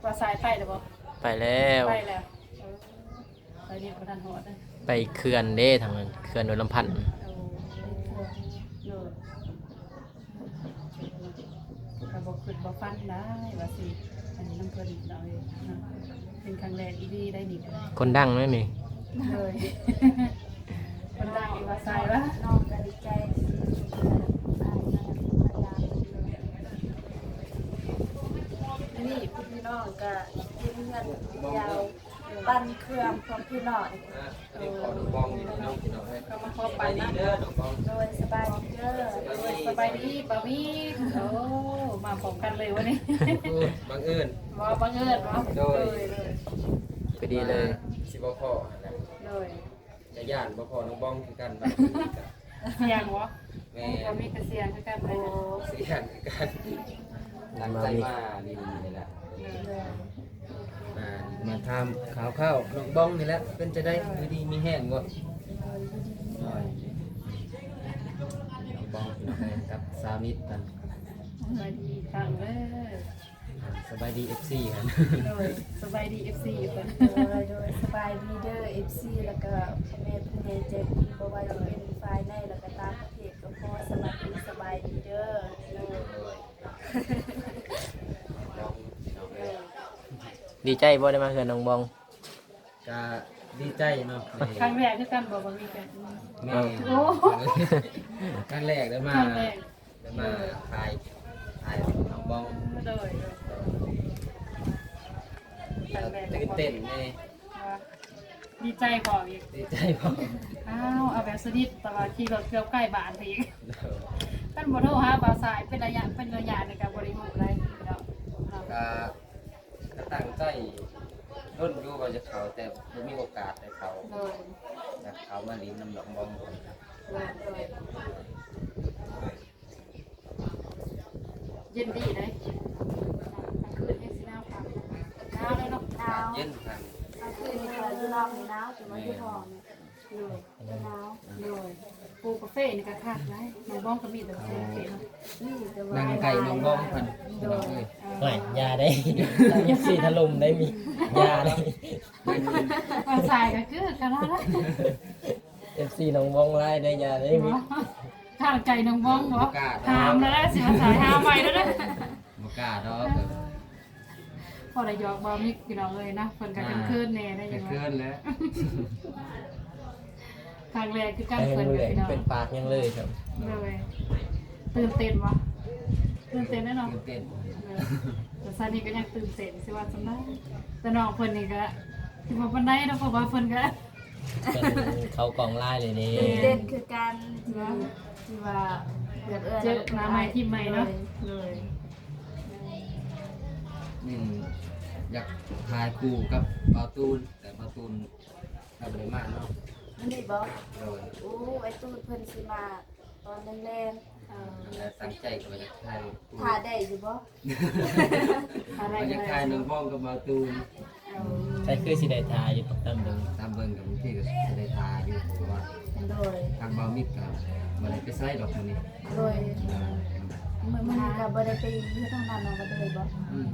ວ່າສາຍໄປແລ້ວບໍ່? ໄປແລ້ວ ໄປແລ້ວ ເອີ ໄປນີ້ບໍ່ທັນຮອດເດ້ ໄປເຂື່ອນເດ້ ທາງນັ້ນ ເຂື່ອນຫົວລຳພັນ ໂອ້ ໄປເຂື່ອນ ໂດຍ ກໍບໍ່ຄິດບໍ່ຝັນໄດ້ວ່າຊິອັນນີ້ນຳເພິ່ນເນາະ ເອີ ເນາະ ເປັນຄັ້ງແລກອີ່ຫຼີໄດ້ນີ້ ຄົນດັງເດ້ນີ້ ໂດຍ ຄົນດັງອີກວ່າຊາຍວະ ນ້ອງກໍດີໃຈທີ່ເພິ່ນເຂົ້າມາເຢ້ຽມ ນີ້ພີ່ນ້ອງກໍເຮັດເຮືອນຍາວ ປັ່ນເຄື່ອງຂອງພີ່ນ້ອງ ເອີ ຂໍນ້ອງບອງນີ້ເນາະ ພີ່ນ້ອງເອີຍ ກໍມາຂໍປັ່ນນຳ ສະບາຍດີເດີນ້ອງບອງ ໂດຍ ສະບາຍດີເດີ ໂດຍ ສະບາຍດີ ສະບາຍດີ ປາມີ ໂອ້ ມາພ້ອມກັນເລີຍວັນນີ້ ບັງເອີນ ບໍ່ ບັງເອີນບໍ່ ໂດຍ ໂດຍ ໂດຍ ພໍດີເລີຍ ຊິບໍ່ພໍ້ຫັ້ນແຫຼະ ໂດຍ ຈະຢ້ານບໍ່ພໍ້ນ້ອງບອງຄືກັນ ບາງທີກໍ ສ່ຽງບໍ່? ແມ່ນ ໂອ້ ກໍມີກະສ່ຽງຄືກັນ ໂອ້ ສ່ຽງຄືກັນ ຕັ້ງໃຈມາຫຼິ້ນນີ້ແຫຼະ ໂດຍ ມາ ມາຖາມຂ່າວໆ ນ້ອງບອງນີ້ແຫຼະ ເປັນຈັ່ງໃດ ຢູ່ດີມີແຮງບໍ່? ໂດຍ ຢູ່ດີມີແຮງ ນ້ອງບອງ ພີ່ນ້ອງເອີຍ ກັບສາວນິດເພິ່ນ ສະບາຍດີອີກຄັ້ງເດີ ອ່າ ສະບາຍດີ ເອັຟຊີ ຫັ້ນ ໂດຍ ສະບາຍດີ ເອັຟຊີ ເພິ່ນ ໂດຍ ໂດຍ ສະບາຍດີເດີ ເອັຟຊີ ແລ້ວກໍພໍ່ແມ່ຜູ້ໃຫຍ່ໃຈດີ ບໍ່ວ່າຈະເປັນຝ່າຍໃນ ແລ້ວກໍຕ່າງປະເທດ ກໍຂໍສະຫວັດດີ ສະບາຍດີເດີ ໂດຍ ໂດຍ ດີໃຈບໍ່ໄດ້ມາເຮືອນນ້ອງບອງ? ກະດີໃຈເນາະ ຄັ້ງແລກຄືກັນບໍ່? ບໍ່ມີກັນ ແມ່ນ ໂອ້ ຄັ້ງແລກໄດ້ມາ ຄັ້ງແລກ ໄດ້ມາຖ່າຍ ຖ່າຍນ້ອງບອງ ໂດຍ ຕື່ນເຕັ້ນແດ່ ດີໃຈບໍ່ອີກ? ດີໃຈບໍ່? ອ້າວ ເອົາແບບສະໜິດ ແຕ່ວ່າຂີ່ລົດເກືອບໃກ້ບ້ານໄປອີກ ໂດຍ ຄັນບໍ່ໂທຫາບ່າວຊາຍເປັນໄລຍະ ເປັນໄລຍະນີ້ກໍບໍ່ໄດ້ຮູ້ໄດ໋ເນາະ ກະ ກໍຕັ້ງໃຈດົນຢູ່ວ່າຈະເຂົ້າ ແຕ່ບໍ່ມີໂອກາດໄດ້ເຂົ້າ ໂດຍ ຢາກເຂົ້າມາຫຼິ້ນນຳນ້ອງບອງ ໂດຍ ໂດຍ ເຢັນດີເດ້ ກາງຄືນແຮງຊິໜາວຄັກ ໜາວເລີຍເນາະ ໜາວ ເຢັນຄັກ ກາງຄືນນີ້ກໍຢູ່ນອກນີ້ໜາວ ແຕ່ວ່າຢູ່ຫ້ອງນີ້ ໂດຍ ໜາວ ໂດຍ ປູກາເຟນີ້ກໍຄັກຫຼາຍ ນ້ອງບອງກໍມີແຕ່ກາເຟເນາະ ນີ້ແຕ່ວ່າ ນັ່ງໃກ້ນ້ອງບອງເພິ່ນ ໂດຍ ພີ່ນ້ອງເອີຍ ເອີ ໂອ້ຍ ຢ່າເດ້ ເອັຟຊີຖະຫຼົ່ມໄດ້ມີ ຢ່າເດ້ ບ່າວຊາຍກໍຄືກັນເນາະ ເອັຟຊີນ້ອງບອງຫຼາຍເດ້ ຢ່າເດ້ ເນາະ ຂ້າງໃຈນ້ອງບອງບໍ່? ບໍ່ກ້າ ຫ້າມແລ້ວ ຊິວ່າສາຍຫ້າມໄວ້ແລ້ວເດີ ບໍ່ກ້າດອກ ພໍໄດ້ຢອກບ່າວມິກ ພີ່ນ້ອງເອີຍນະ ເພິ່ນກໍເຂີນໆແດ່ໄດ໋ ເຂີນແຫຼະ ຄັ້ງແລກຄືກັນ ເພິ່ນກໍ ພີ່ນ້ອງ ເປັນປາກຫຍັງເລີຍ ໂດຍ ຕື່ນເຕັ້ນບໍ່? ຕື່ນເຕັ້ນແດ່ເນາະ ຕື່ນເຕັ້ນ ເອີ ແຕ່ຊາວນີ້ກໍຍັງຕື່ນເຕັ້ນ ຊິວ່າຈັ່ງໃດ ແຕ່ນ້ອງເພິ່ນນີ້ກໍ ຖືວ່າປານໃດເນາະ ເພາະວ່າເພິ່ນກໍ ເພິ່ນເຂົ້າກອງຫຼາຍເລີຍເດ້ ຕື່ນເຕັ້ນຄືກັນ ທີ່ວ່າ ທີ່ວ່າແບບ ເອີ ເຈີໜ້າໃໝ່ທີມໃໝ່ເນາະ ໂດຍ ໂດຍ ນີ້ຢາກຖ່າຍຄູ່ກັບບ່າວຕູນ ແຕ່ບ່າວຕູນ ເຮົາບໍ່ໄດ້ມາເນາະ ມື້ນີ້ບໍ່? ໂດຍ ໂອ້ ອ້າຍຕູນເພິ່ນຊິມາຕອນແລງໆ ເອີ ແລ້ວຕັ້ງໃຈກໍວ່າຢາກຖ່າຍຄູ່ ຖ້າໄດ້ຢູ່ບໍ່? ຖ້າໄດ້ ຢາກຖ່າຍນ້ອງບອງກັບບ່າວຕູນ ເອີ ໃຊ່ ຄືຊິໄດ້ຖ່າຍຢູ່ ຕາມເບິ່ງ ຕາມເບິ່ງກໍບາງທີກໍຊິໄດ້ຖ່າຍຢູ່ ເພາະວ່າ ໂດຍ ທາງບ່າວມິກກໍບໍ່ໄດ້ໄປໃສດອກມື້ນີ້ ໂດຍ ເອີ ມື້ ມື້ນີ້ກໍບໍ່ໄດ້ໄປເຮັດຫ້ອງນ້ຳນຳກັນເລີຍບໍ່? ອືມ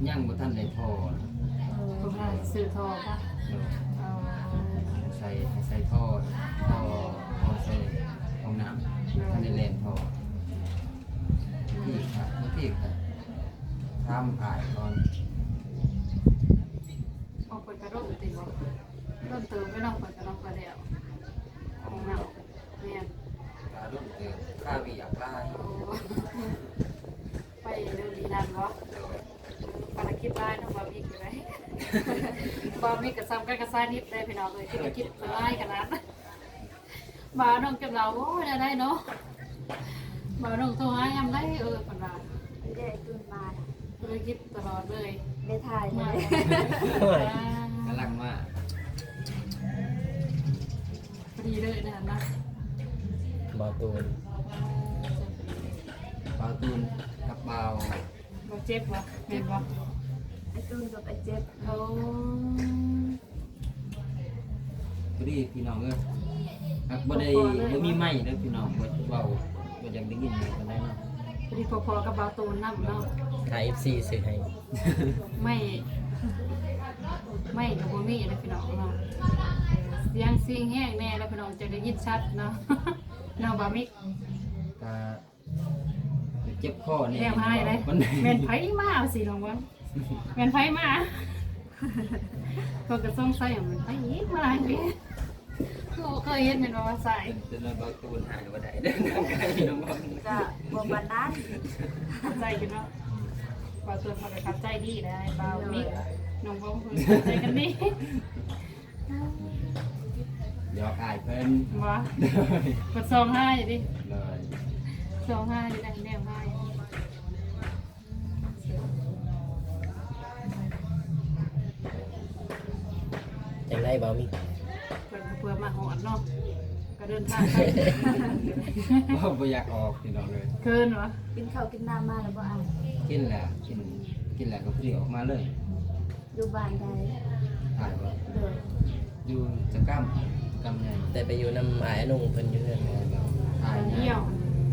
ຍັງບໍ່ທັນໄດ້ທໍ່ ເອີ ບໍ່ທັນຊື້ທໍ່ບໍ່? ໂດຍ ເອີ ໃສ່ ໃສ່ທໍ່ ທໍ່ ທໍ່ໃສ່ຫ້ອງນ້ຳ ໂດຍ ທັນໄດ້ແລ່ນທໍ່ ທີ່ ທີ່ ທີ່ ຖາມອ້າຍກ່ອນ ຂອງເພິ່ນກະດົນເຕີບບໍ່? ດົນເຕີບແລ້ວເນາະ ເພິ່ນກະເນາະ ກະແລ້ວ ຂອງເຮົາ ແມ່ນ ກະດົນເຕີບ ຄາວຽກຫຼາຍ ໂອ້ ໄປໂນ່ນນີ້ນັ້ນເນາະ ໂດຍ ພາລະກິດຫຼາຍເນາະ ບໍ່ມີຄືໃດ ບ່າວມິກກໍສ່ຳກັນກັບຊາຍນິດເດ້ພີ່ນ້ອງເອີຍ ທຸລະກິດຫຼາຍຂະໜາດ. ບ່າວນ້ອງຈຳລາວ ໂອ້ຍ ໄດ້ເນາະ ບ່າວນ້ອງໂທຫາຍາມໃດ ເອີ ເພິ່ນວ່າ ໄດ້ຕື່ນມາ ທຸລະກິດຕະຫຼອດເລີຍ ໄດ້ຖ່າຍມາ ກຳລັງມາ ພໍດີເລີຍນະ ບ່າວຕູນ ບ່າວຕູນກັບບ່າວ ບໍ່ເຈັບບໍ່ ແມ່ນບໍ່? ອ້າຍຕູນກັບອ້າຍເຈັບ ໂອ້ ພໍດີພີ່ນ້ອງເອີຍ ຫາກບໍ່ໄດ້ ບໍ່ມີໄມເດີພີ່ນ້ອງ ບໍ່ເວົ້າ ບໍ່ຢາກໄດ້ຍິນປານໃດເນາະ ພໍດີພໍໆກັບບ່າວຕູນນຳເນາະ ຖ້າເອັຟຊີຊື້ໃຫ້ ໄມ ໄມກໍບໍ່ມີເດີພີ່ນ້ອງເນາະ ສຽງຊິງແຮງແດ່ແລ້ວພີ່ນ້ອງ ຈະໄດ້ຍິນຊັດເນາະ ເນາະ ບ່າວມິກ ກະ ເຈັບຄໍແດ່ ແນວຫາຍເດ້ ມັນ ແມ່ນໃຜມາ ວ່າຊີ້ນ້ອງເບິ່ງ ແມ່ນໃຜມາ ເພິ່ນກໍສົງໄສວ່າແມ່ນໃຜອີກມາຫຼາຍປີ ຄືບໍ່ເຄີຍເຫັນແມ່ນບໍ່ວ່າຊາຍ ເປັນ ເປັນເລື່ອງເບົາຕູນຫາຍບໍ່ໄດ້ເດີ ນາງໄກ່ນ້ອງເບິ່ງ ກະບໍ່ປານນັ້ນ ເຂົ້າໃຈຢູ່ເນາະ ເບົາຕູນເພິ່ນກໍເຂົ້າໃຈດີແຫຼະ ບ່າວມິກ ນ້ອງເບິ່ງເພິ່ນເຂົ້າໃຈກັນດີ. ຢອກອ້າຍເພິ່ນ ບໍ່ ໂດຍ ເພິ່ນສ່ອງຮ້າຍຢູ່ເດ້ ໂດຍ ສ່ອງຮ້າຍຢູ່ ແນມຮ້າຍ ຈັ່ງໃດບ່າວມິກ ເພິ່ນກໍເພື່ອມາຮອດເນາະ ກໍເດີນທາງໄກ ບໍ່ ບໍ່ຢາກອອກພີ່ນ້ອງເອີຍ ເຂີນຫວາ ກິນເຂົ້າກິນນ້ຳມາແລ້ວບໍ່ອ້າຍ? ກິນແລ້ວ ກິນ ກິນແລ້ວກໍພໍດີອອກມາເລີຍ. ຢູ່ບ້ານໃດ? ອ້າຍບໍ່? ໂດຍ ຢູ່ຈະກຳ ຈະກຳໃຫຍ່ ແຕ່ໄປຢູ່ນຳອ້າຍອານຸງເພິ່ນຢູ່ເຮືອນ ອ້າຍ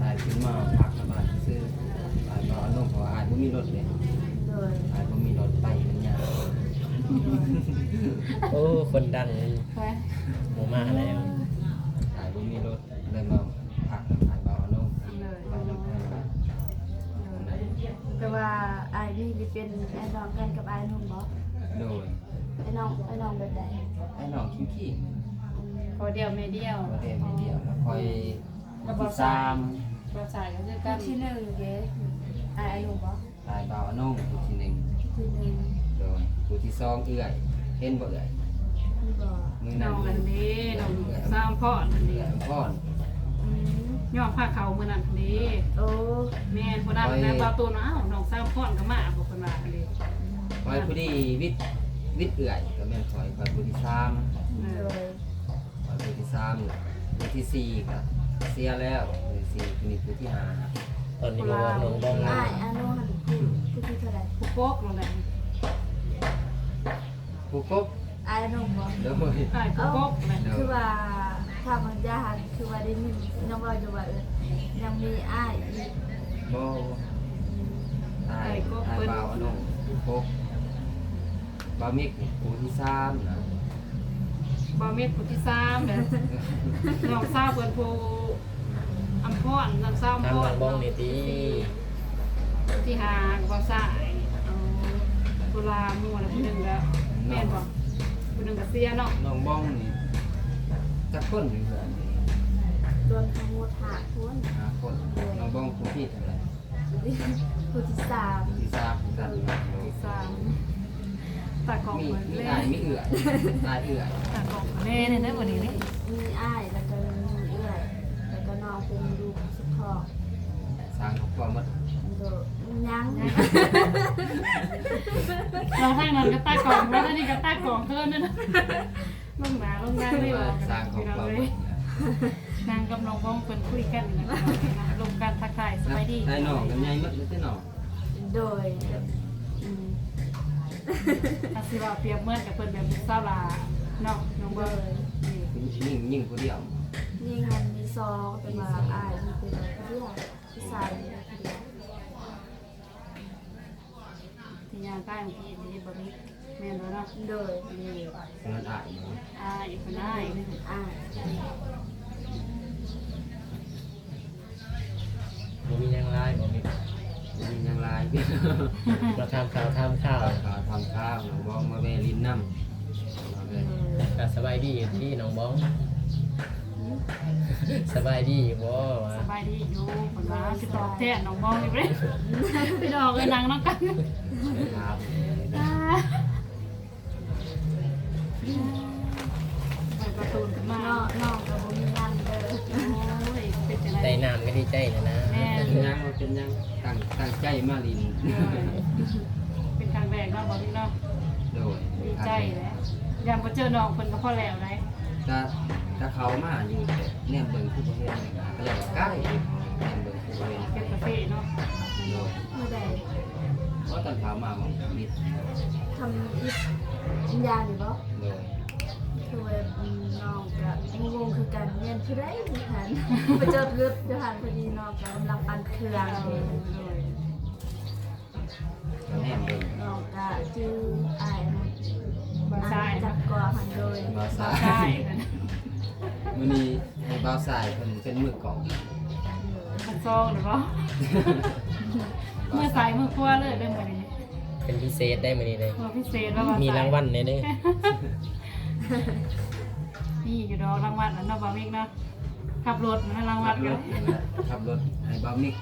ອ້າຍຂຶ້ນມາພັກນຳອ້າຍຊື່ ອ້າຍບໍ່ອານຸງ ເພາະວ່າອ້າຍບໍ່ມີລົດເດ້ ໂດຍ ອ້າຍບໍ່ມີລົດໄປມັນຍາກ ໂອ້ ຄົນດັງ ໄປ ບໍ່ມາແລ້ວ ອ້າຍບໍ່ມີລົດ ເລີຍມາພັກນຳອ້າຍບ່າວອານຸງ ໂດຍ ໄປນຳເພິ່ນ ໂດຍ ແຕ່ວ່າອ້າຍນີ້ເປັນອ້າຍນ້ອງກັນກັບອ້າຍອານຸງບໍ່? ໂດຍ ອ້າຍນ້ອງ ອ້າຍນ້ອງແບບໃດ? ອ້າຍນ້ອງຄີງໆ ອືມ ພໍ່ດຽວແມ່ດຽວ ພໍ່ດຽວແມ່ດຽວ ແລ້ວຂ້ອຍ ຜູ້ທີສາມ ບ່າວຊາຍກໍຄືກັນ ຜູ້ທີໜຶ່ງເດ້ ອ້າຍອານຸງບໍ່? ອ້າຍບ່າວອານຸງຜູ້ທີໜຶ່ງ ຜູ້ທີໜຶ່ງ ໂດຍ ຜູ້ທີສອງເອື້ອຍ ເຫັນບໍ່ເອື້ອຍ? ບໍ່ ມື້ນັ້ນ ນ້ອງອັນນີ້ ນ້ອງສາວອຳພອນອັນນີ້ ເອື້ອຍອຳພອນ ອືມ ຍ້ອນພາເຂົ້າມື້ນັ້ນນີ້ ໂອ້ ແມ່ນ ຜູ້ນັ້ນນະ ບ່າວຕູນວ່າ ອ້າວ ນ້ອງສາວອຳພອນກໍມາບໍ່ ເພິ່ນວ່າອັນນີ້ ຂ້ອຍພໍດີວິດ ວິດເອື້ອຍ ກໍແມ່ນຂ້ອຍ ຂ້ອຍຜູ້ທີສາມ ໂດຍ ຂ້ອຍຜູ້ທີສາມ ຜູ້ທີສີ່ກໍເສຍແລ້ວ ຜູ້ທີສີ່ ຜູ້ນີ້ຜູ້ທີຫ້າ ຕອນນີ້ມາບອກນ້ອງບ້ອງ ອ້າຍອານຸຫັ້ນຜູ້ ຜູ້ທີເທົ່າໃດ? ຜູ້ປົກນັ້ນແຫຼະ ຜູ້ກົກ ອ້າຍອານຸບໍ່? ໂດຍ ອ້າຍຜູ້ກົກແຫຼະ ໂດຍ ຄືວ່າ ຖ້າບາງຢ່າງ ຄືວ່າໄດ້ຍິນຍັງເວົ້າຢູ່ວ່າ ເອີ ຍັງມີອ້າຍອີກ ບໍ່ ອ້າຍ ອ້າຍບໍ່ ອ້າຍບ່າວອານຸຜູ້ກົກ ບ່າວມິກນີ້ຜູ້ທີສາມນະ ບ່າວມິກຜູ້ທີສາມເດີ ນ້ອງສາວເພິ່ນຜູ້ ອຳພອນ ນາງສາວອຳພອນ ທາງບ້ອງນີ້ຕິ ທີຫ້າກໍບ່າວຊາຍ ເອີ ຜູ້ລາໝູ່ລະຜູ້ໜຶ່ງກໍ ແມ່ນບໍ່? ຜູ້ໜຶ່ງກໍເສຍເນາະ ນ້ອງບ້ອງນີ້ຈັກຄົນຢູ່ເຮືອນນີ້? ລວມທັງໝົດຫ້າຄົນ ຫ້າຄົນ ໂດຍ ນ້ອງບ້ອງຜູ້ທີເທົ່າໃດ? ຜູ້ທີສາມ ຜູ້ທີສາມຄືກັນ ຜູ້ທີສາມ ຕາກອງ ມີ ມີເອື້ອຍ ມີອ້າຍເອື້ອຍ ຕາກອງແນ່ເດີມື້ນີ້ເດ້ ມີອ້າຍ ແລ້ວກໍມີເອື້ອຍ ແລ້ວກໍນ້ອງເປັນລູກສຸດທ້ອງ ສ້າງຄອບຄົວໝົດ ໂດຍ ຍັງ ລາວທາງນັ້ນກໍຕາກອງ ລາວທາງນີ້ກໍຕາກອງເພິ່ນນັ້ນ ລົງໜ້າລົງນາງເລີຍວ່າ ສ້າງຄອບຄົວໝົດ ນາງກັບນ້ອງບ້ອງເພິ່ນຄຸຍກັນ ລົມກັນທັກທາຍ ສະບາຍດີ ອ້າຍນ້ອງກັນໃຫຍ່ໝົດເລີຍຕິນ້ອງ ໂດຍ ອືມ ຖ້າຊິວ່າປຽບເໝືອນກັບເພິ່ນແບບລູກສາວຫຼ້າເນາະ ນ້ອງເບີ ໂດຍ ຍິງ ຍິງຜູ້ດຽວ ຍິງຫັ້ນມີສອງ ແຕ່ວ່າອ້າຍມີຜູ້ດຽວ ຜູ້ຊາຍມີຜູ້ດຽວ ທີ່ຍ່າງໃກ້ເມື່ອກີ້ນີ້ບໍ່ມີ ແມ່ນບໍ່ເນາະ? ໂດຍ ນີ້ ເພິ່ນອ້າຍເນາະ ອ້າຍ ເພິ່ນອ້າຍ ອ້າຍ ບໍ່ມີຫຍັງຫຼາຍ ບໍ່ມີ ບໍ່ມີຫຍັງຫຼາຍ ມາຖາມຂ່າວ ຖາມຂ່າວ ຖາມຂ່າວ ຖາມຂ່າວ ນ້ອງບ້ອງມາແວ່ຫຼິ້ນນຳ ກໍສະບາຍດີຢູ່ຕິນ້ອງບ້ອງ? ສະບາຍດີຢູ່ບໍ່ວະ? ສະບາຍດີຢູ່ ເພິ່ນວ່າຊິຕອບແທນນ້ອງບ້ອງຢູ່ເດ້ ພີ່ນ້ອງເອີຍ ນັ່ງນຳກັນ ອ່າ ອ່າ ເປີດປະຕູຂຶ້ນມາ ນ້ອງ ນ້ອງກໍບໍ່ມີງານເດີ. ໂອ້ຍ ເປັນຈັ່ງໃດ? ໄດ້ນ້ຳກໍດີໃຈແລ້ວນະ. ແມ່ນ ເປັນຫຍັງ ບໍ່ເປັນຫຍັງ ຕັ້ງ ຕັ້ງໃຈມາຫຼິ້ນ. ເປັນຄັ້ງແລກເນາະ ບໍ່ມີເນາະ. ໂດຍ ດີໃຈແຫຼະ ຢ້ານບໍ່ເຈີນ້ອງເພິ່ນກໍພໍແລ້ວໄດ໋. ກະ ກະເຂົ້າມາຢູ່ ແຕ່ແນມເບິ່ງຄືບໍ່ເຫັນ ກໍເລີຍວ່າໄກ ແນມເບິ່ງຄືບໍ່ເຫັນ ເປັນປະເພດເນາະ. ໂດຍ ມື້ໃດ? ບໍ່ ຕອນເຊົ້າມາ ຫວ່າງທຳອິດ ທຳອິດ ກິນຢານີ້ບໍ? ໂດຍ ຄືວ່າ ອືມ ນ້ອງກະງົງໆຄືກັນ ແມ່ນຜູ້ໃດຢູ່ຫັ້ນ ໄປຈອດລົດຢູ່ຫັ້ນ ພໍດີນ້ອງກະກຳລັງປັ່ນເຄື່ອງ. ໂດຍ ກະແນມເບິ່ງ ນ້ອງກະຈື່ອ້າຍ ບ່າວຊາຍ ຈັກກວ່າຫັ້ນ. ໂດຍ ບ່າວຊາຍ ບ່າວຊາຍ ມື້ນີ້ໃຫ້ບ່າວຊາຍເພິ່ນເປັນມືກ້ອງ ໂດຍ ຄັນຊອງເດ້ບໍ? ມືຊ້າຍມືຂວາເລີຍເດີມື້ນີ້ ເປັນພິເສດໄດ໋ມື້ນີ້ເດີ ເອີ ພິເສດ ມີລາງວັນແດ່ເດີ. ມີຢູ່ດອກລາງວັນ ອັນເນາະ ບ່າວມິກເນາະ ຂັບລົດນະ ລາງວັນ ຂັບລົດ ກັນ ຂັບລົດໃຫ້ບ່າວມິກ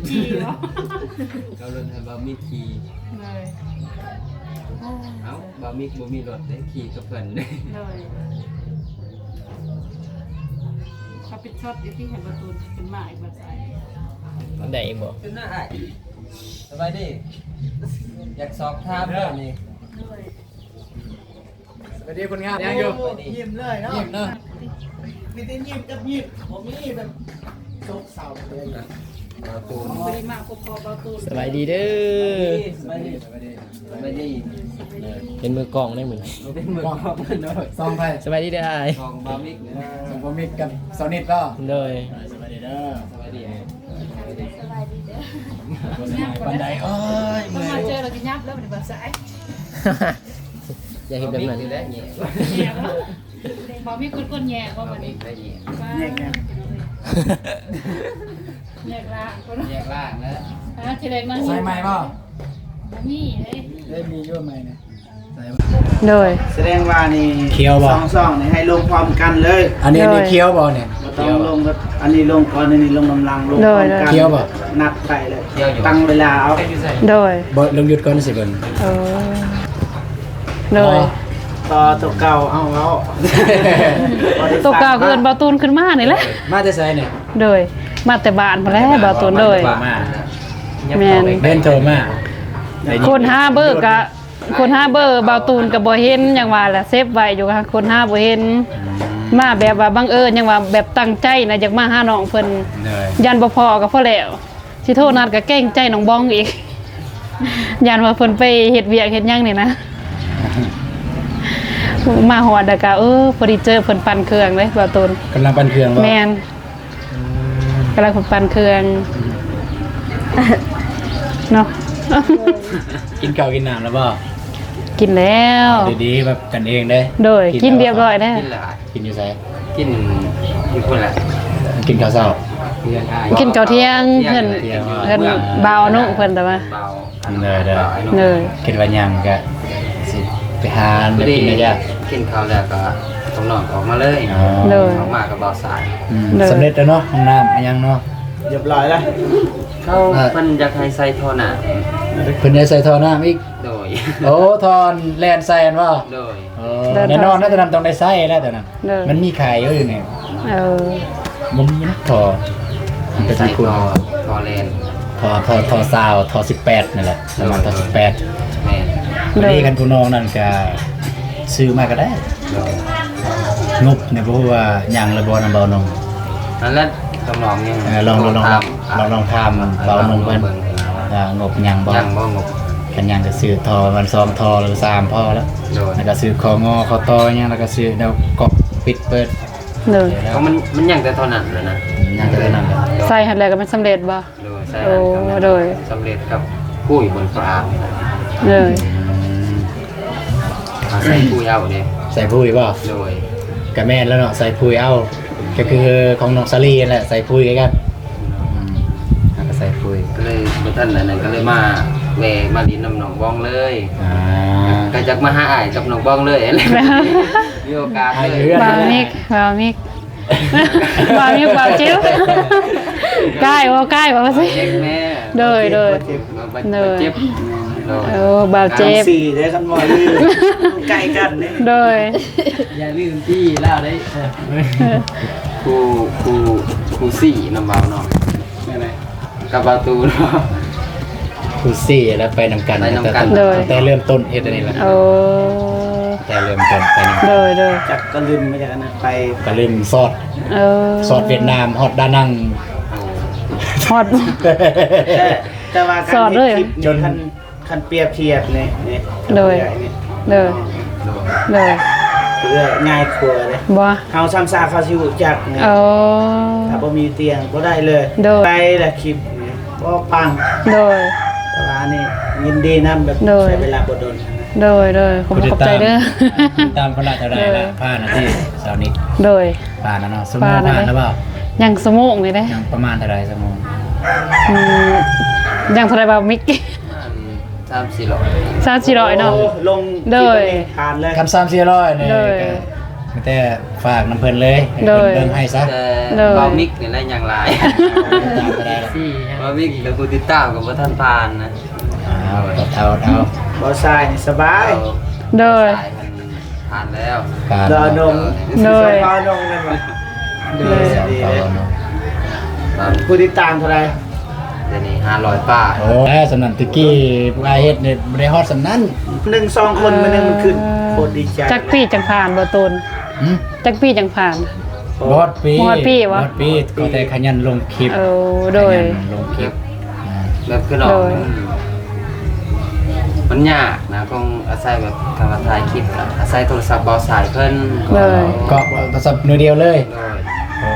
ຂີ່ບໍ? ຂັບລົດໃຫ້ບ່າວມິກຂີ່ ເລີຍ. ເອົ້າ ບ່າວມິກບໍ່ມີລົດເດ້ ຂີ່ກັບເພິ່ນ. ເລີຍ ຮັບຜິດຊອບຢູ່ທີ່ ໃຫ້ປະຕູນຂຶ້ນມາອີກ ບ່າວຊາຍ ໄດ້ອີກບໍ? ຂຶ້ນມາອ້າຍ ສະບາຍດີ ຢາກສອບຖາມເລື່ອງນີ້. ໂດຍ ສະບາຍດີຄົນງາມ ຍັງຢູ່ ໂອ້ ຍິ້ມເລີຍເນາະ ຍິ້ມເນາະ ມີແຕ່ຍິ້ມກັບຍິ້ມ ບໍ່ມີແບບໂສກເສົ້າເລີຍ. ບ່າວຕູນ ບໍ່ໄດ້ມາພົບພໍ່ບ່າວຕູນ ສະບາຍດີເດີ. ສະບາຍດີ ສະບາຍດີ ສະບາຍດີ ເປັນມືກ້ອງໄດ໋ມື້ນີ້ ເປັນມືກ້ອງເນາະ. ສອງໃຜ? ສະບາຍດີເດີອ້າຍ ສອງບ່າວມິກ ສອງບ່າວມິກກັບສາວນິດເນາະ. ໂດຍ ສະບາຍດີເດີ ສະບາຍດີ ສະບາຍດີເດີ. ບໍ່ສະບາຍປານໃດ ໂອ້ຍ ເມື່ອຍ ມາເຈີແລ້ວກໍຫຍັບແລ້ວ ບໍ່ໄດ້ບ່າວຊາຍ ຢ່າເຮັດແບບນັ້ນ ບໍ່ມີຄົນໆແຍກບໍ່ບັດນີ້ ແຍກ ແຍກ ແຍກລ້າງ ແຍກລ້າງແລ້ວ. ອ່າ ທີແລກນັ້ນ ໃສ່ໃໝ່ບໍ່? ບໍ່ມີເດ້ ເດ້ ມີຢູ່ໃໝ່ນະ. ໂດຍ ສະແດງວ່ານີ້ ຂຽວບໍ່? ສອງຊ່ອງນີ້ໃຫ້ລົງພ້ອມກັນເລີຍ ອັນນີ້ ໂດຍ ນີ້ຂຽວບໍ່ນີ້? ບໍ່ຕ້ອງລົງ ອັນນີ້ລົງກ່ອນ ອັນນີ້ລົງນຳຫຼັງ ລົງ ໂດຍ ພ້ອມກັນ ຂຽວບໍ່? ນັບໄປເລີຍ ຕັ້ງເວລາເອົາ ໂດຍ ບໍ່ ລົງຢຸດກ່ອນຊິເບິ່ງ. ເອີ ໂດຍ ຕໍ່ໂຕເກົ່າເອົາ ເອົາ ໂຕເກົ່າຄືເອີ້ນບ່າວຕູນຂຶ້ນມານີ້ແຫຼະ. ມາແຕ່ໃສນີ້? ໂດຍ ມາແຕ່ບ້ານພຸ້ນແຫຼະ ມາແຕ່ບ້ານ ບ່າວຕູນ ໂດຍ ມາແຕ່ບ້ານ ແມ່ນ ເດີນໂທມາ ຄົ້ນຫາເບີກະ ຄົ້ນຫາເບີບ່າວຕູນກໍບໍ່ເຫັນ ຫຍັງວ່າລະ ເຊບໄວ້ຢູ່ ຄົ້ນຫາບໍ່ເຫັນ. ອືມ ມາແບບວ່າບັງເອີນ ຫຍັງວ່າແບບຕັ້ງໃຈນະ ຢາກມາຫານ້ອງເພິ່ນ ໂດຍ ຢ້ານບໍ່ພໍກໍພໍແລ້ວ ຊິໂທນັດກໍເກງໃຈນ້ອງບອງອີກ ຢ້ານວ່າເພິ່ນໄປເຮັດວຽກເຮັດຫຍັງນີ້ນະ. ມາຮອດແລ້ວກໍ ເອີ ພໍດີເຈີເພິ່ນປັ່ນເຄື່ອງເດ້ ບ່າວຕູນ ກຳລັງປັ່ນເຄື່ອງບໍ່? ແມ່ນ ອືມ ກຳລັງປັ່ນເຄື່ອງເນາະ. ກິນເຂົ້າກິນນ້ຳແລ້ວບໍ່? ກິນແລ້ວ ເອົາດີໆ ແບບກັນເອງເດ້. ໂດຍ ກິນແລ້ວ ກິນຮຽບຮ້ອຍແລ້ວ. ກິນແລ້ວ ກິນຢູ່ໃສ? ກິນຢູ່ພຸ້ນແຫຼະ ກິນເຂົ້າເຊົ້າ ກິນເຂົ້າທ່ຽງ ເພື່ອນ ເພື່ອນບ່າວອະນຸເພິ່ນ ແຕ່ວ່າ ໂດຍໆ ຄິດວ່າຍັງກະຊິໄປຫາກິນ. ກິນເຂົ້າແລ້ວກໍນ້ອງອອກມາເລີຍ. ອໍ ໂດຍ ອອກມາກັບບ່າວຊາຍ. ອືມ ໂດຍ ສຳເລັດແລ້ວເນາະ ຫ້ອງນ້ຳອີ່ຫຍັງເນາະ ຮຽບຮ້ອຍແລ້ວ. ເຂົາ ເອີ ເພິ່ນຢາກໃຫ້ໃສ່ທໍ່ນ້ຳ ເພິ່ນຢາກໃສ່ທໍ່ນ້ຳອີກ. ໂດຍ ໂອ້ ທໍ່ແລ່ນໃສ່ຫັ້ນບໍ່? ໂດຍ ເອີ ແນ່ນອນນະ ໂຕນັ້ນຕ້ອງໄດ້ໃຊ້ແລ້ວ ໂຕນັ້ນ ໂດຍ ມັນມີຂາຍຢູ່ນີ້. ເອີ ບໍ່ມີນະ ທໍ່ ມັນເປັນ ໃສ່ ຍີ່ປຸ່ນ ທໍ່ ທໍ່ແລ່ນ ທໍ່ ທໍ່ ທໍ່ຊາວ ທໍ່ສິບແປດ ນັ້ນແຫຼະ ປະມານ ໂດຍ ທໍ່ສິບແປດ. ແມ່ນ ໂດຍ ອັນນີ້ຄັນຜູ້ນ້ອງນັ້ນກະຊື້ມາກໍໄດ້. ໂດຍ ງົບນີ້ບໍ່ຮູ້ວ່າຍັງຫຼືບໍ່ນຳບ່າວນົງ. ນັ້ນແຫຼະ ຕ້ອງລອງຢູ່ ເອີ ລອງ ລອງ ລອງ ລອງ ລອງຖາມບ່າວນົງເພິ່ນ ເອີ ງົບຍັງບໍ່ ຍັງບໍ່ງົບ. ຄັນຍັງກໍຊື້ທໍ່ປະມານສອງທໍ່ ຫຼືສາມພໍແລ້ວ. ໂດຍ ແລ້ວກໍຊື້ຂໍ້ງໍຂໍ້ຕໍ່ຫຍັງ ແລ້ວກໍຊື້ແນວກອກປິດເປີດ. ໂດຍ ເພາະມັນ ມັນຍັງແຕ່ທໍ່ນັ້ນແຫຼະນະ ຍັງແຕ່ທໍ່ນັ້ນແຫຼະ. ໃສ່ຫັ້ນແລ້ວກໍແມ່ນສຳເລັດບໍ່? ໂດຍ ໃສ່ ໂອ້ ຫັ້ນກໍແມ່ນ ໂດຍ ສຳເລັດກັບປຸ້ຍບົນຟ້າ. ໂດຍ ອືມ ເອົາໃສ່ປຸ້ຍເອົາເດ້ ໃສ່ປຸ້ຍບໍ່? ໂດຍ ກະແມ່ນແລ້ວເນາະ ໃສ່ປຸ້ຍເອົາ ກະຄືຂອງນ້ອງສາລີຫັ້ນແຫຼະ ໃສ່ປຸ້ຍຄືກັນ. ອືມ ເຮົາກໍໃສ່ປຸ້ຍ ກໍເລີຍບໍ່ທັນອັນນັ້ນ ກໍເລີຍມາແວ່ມາຫຼິ້ນນຳນ້ອງບອງເລີຍ. ອ່າ ກໍຢາກມາຫາອ້າຍກັບນ້ອງບອງເລີຍ ມີໂອກາດເລີຍ. ບ່າວມິກ ບ່າວມິກ ບ່າວມິກ ບ່າວຈິ້ວ ກ້າຍບໍ່ ກ້າຍບໍ່ວ່າຊິ. ໂດຍ ໂດຍ ໂດຍ ເຈັບ ໂດຍ ເຈັບ. ໂອ້ ບ່າວເຈັບ ສີ່ເດ້ ຄັນບໍ່ລືມ ໃກ້ກັນເດ້ ໂດຍ ຢ່າລືມທີ່ລາວໄດ້ ເອີ ຄູ່ ຄູ່ ຄູ່ສີ່ນຳເວົ້າເນາະ ແມ່ນແຫຼະ ກັບບ່າວຕູນ ຄູ່ສີ່ແລ້ວໄປນຳກັນ ໄປນຳກັນ ໂດຍ ຕັ້ງແຕ່ເລີ່ມຕົ້ນເຮັດອັນນີ້ລະ ໂອ້ ແຕ່ເລີ່ມຕົ້ນໄປນຳກັນ ໂດຍ ໂດຍ ຈັກກະລຶມມາຈາກອັນນັ້ນໄປ ກະລຶມສອດ ເອີ ສອດຫວຽດນາມ ຮອດດານັງ ຮອດ ແຕ່ ແຕ່ວ່າການເຮັດຄລິບນີ້ ຄັນ ຄັນປຽບທຽບນີ້ ນີ້ ໂດຍ ນີ້ ໂດຍ ໂດຍ ເອື້ອຍງ່າຍກວ່າເດ້ ບໍ່ ເຮົາຊ້ຳຊາເຂົາຊິຮູ້ຈັກນີ້ ໂອ້ ຖ້າບໍ່ມີຕຽງບໍ່ໄດ້ເລີຍ ໂດຍ ໄປລະຄລິບນີ້ບໍ່ປັງ ໂດຍ ແຕ່ວ່ານີ້ຍິນດີນຳ ແບບ ໂດຍ ໃຊ້ເວລາບໍ່ດົນ ໂດຍ ໂດຍ ຂອບ ຂອບໃຈເດີ ຜູ້ຕິດຕາມ ຜູ້ຕິດຕາມຄົນລະເທົ່າໃດລະ ໂດຍ ຜ່ານນະທີ່ ຊາວນິດ ໂດຍ ຜ່ານແລ້ວເນາະ ຊົ່ວໂມງຜ່ານແລ້ວບໍ່ ຍັງຊົ່ວໂມງນີ້ເດ້ ຍັງປະມານເທົ່າໃດຊົ່ວໂມງ ອືມ ຍັງເທົ່າໃດບ່າວມິກ ປະມານສາມສີ່ຮ້ອຍ ສາມສີ່ຮ້ອຍເນາະ ໂອ້ ລົງ ໂດຍ ຜ່ານເລີຍ ຄັນສາມສີ່ຮ້ອຍນີ້ ໂດຍ ກະມີແຕ່ຝາກນຳເພິ່ນເລີຍ ໂດຍ ໃຫ້ເພິ່ນເບິ່ງໃຫ້ຊະ ແຕ່ ໂດຍ ບ່າວມິກນີ້ແຫຼະຍັງຫຼາຍ ບໍ່ໄດ້ ບໍ່ໄດ້ ບ່າວມິກກະຜູ້ຕິດຕາມກະບໍ່ທັນຜ່ານນະ ອ້າວ ເອົາ ເອົາ ເອົາ ບ່າວຊາຍນີ້ສະບາຍ ໂດຍ ຜ່ານແລ້ວ ຜ່ານ ດອນງ ໂດຍ ດອນງແມ່ນບໍ່ ໂດຍ ໂດຍ ຜູ້ຕິດຕາມເທົ່າໃດ ດຽວນີ້ຫ້າຮ້ອຍປາຍ ໂອ້ ແລ້ວສຳນັ້ນ ແຕ່ກີ້ພວກອ້າຍເຮັດນີ້ບໍ່ໄດ້ຮອດສ່ຳນັ້ນ ໜຶ່ງສອງຄົນ ມື້ໜຶ່ງມັນຂຶ້ນ ໂຄດດີໃຈ ຈັກປີຈັ່ງຜ່ານ ບ່າວຕູນ ຫື ຈັກປີຈັ່ງຜ່ານ ບໍ່ຮອດປີ ບໍ່ຮອດປີຫວາ ບໍ່ຮອດປີ ຂໍແຕ່ຂະຫຍັນລົງຄລິບ ໂອ້ ໂດຍ ຂະຫຍັນລົງຄລິບ ແບບຄືນ້ອງ ໂດຍ ມັນ ມັນຍາກນະ ຕ້ອງອາໄສແບບ ຄັນວ່າຖ່າຍຄລິບອະ ອາໄສໂທລະສັບບ່າວຊາຍເພິ່ນ ໂດຍ ກໍໂທລະສັບໜ່ວຍດຽວເລີຍ ໂດຍ ໂອ້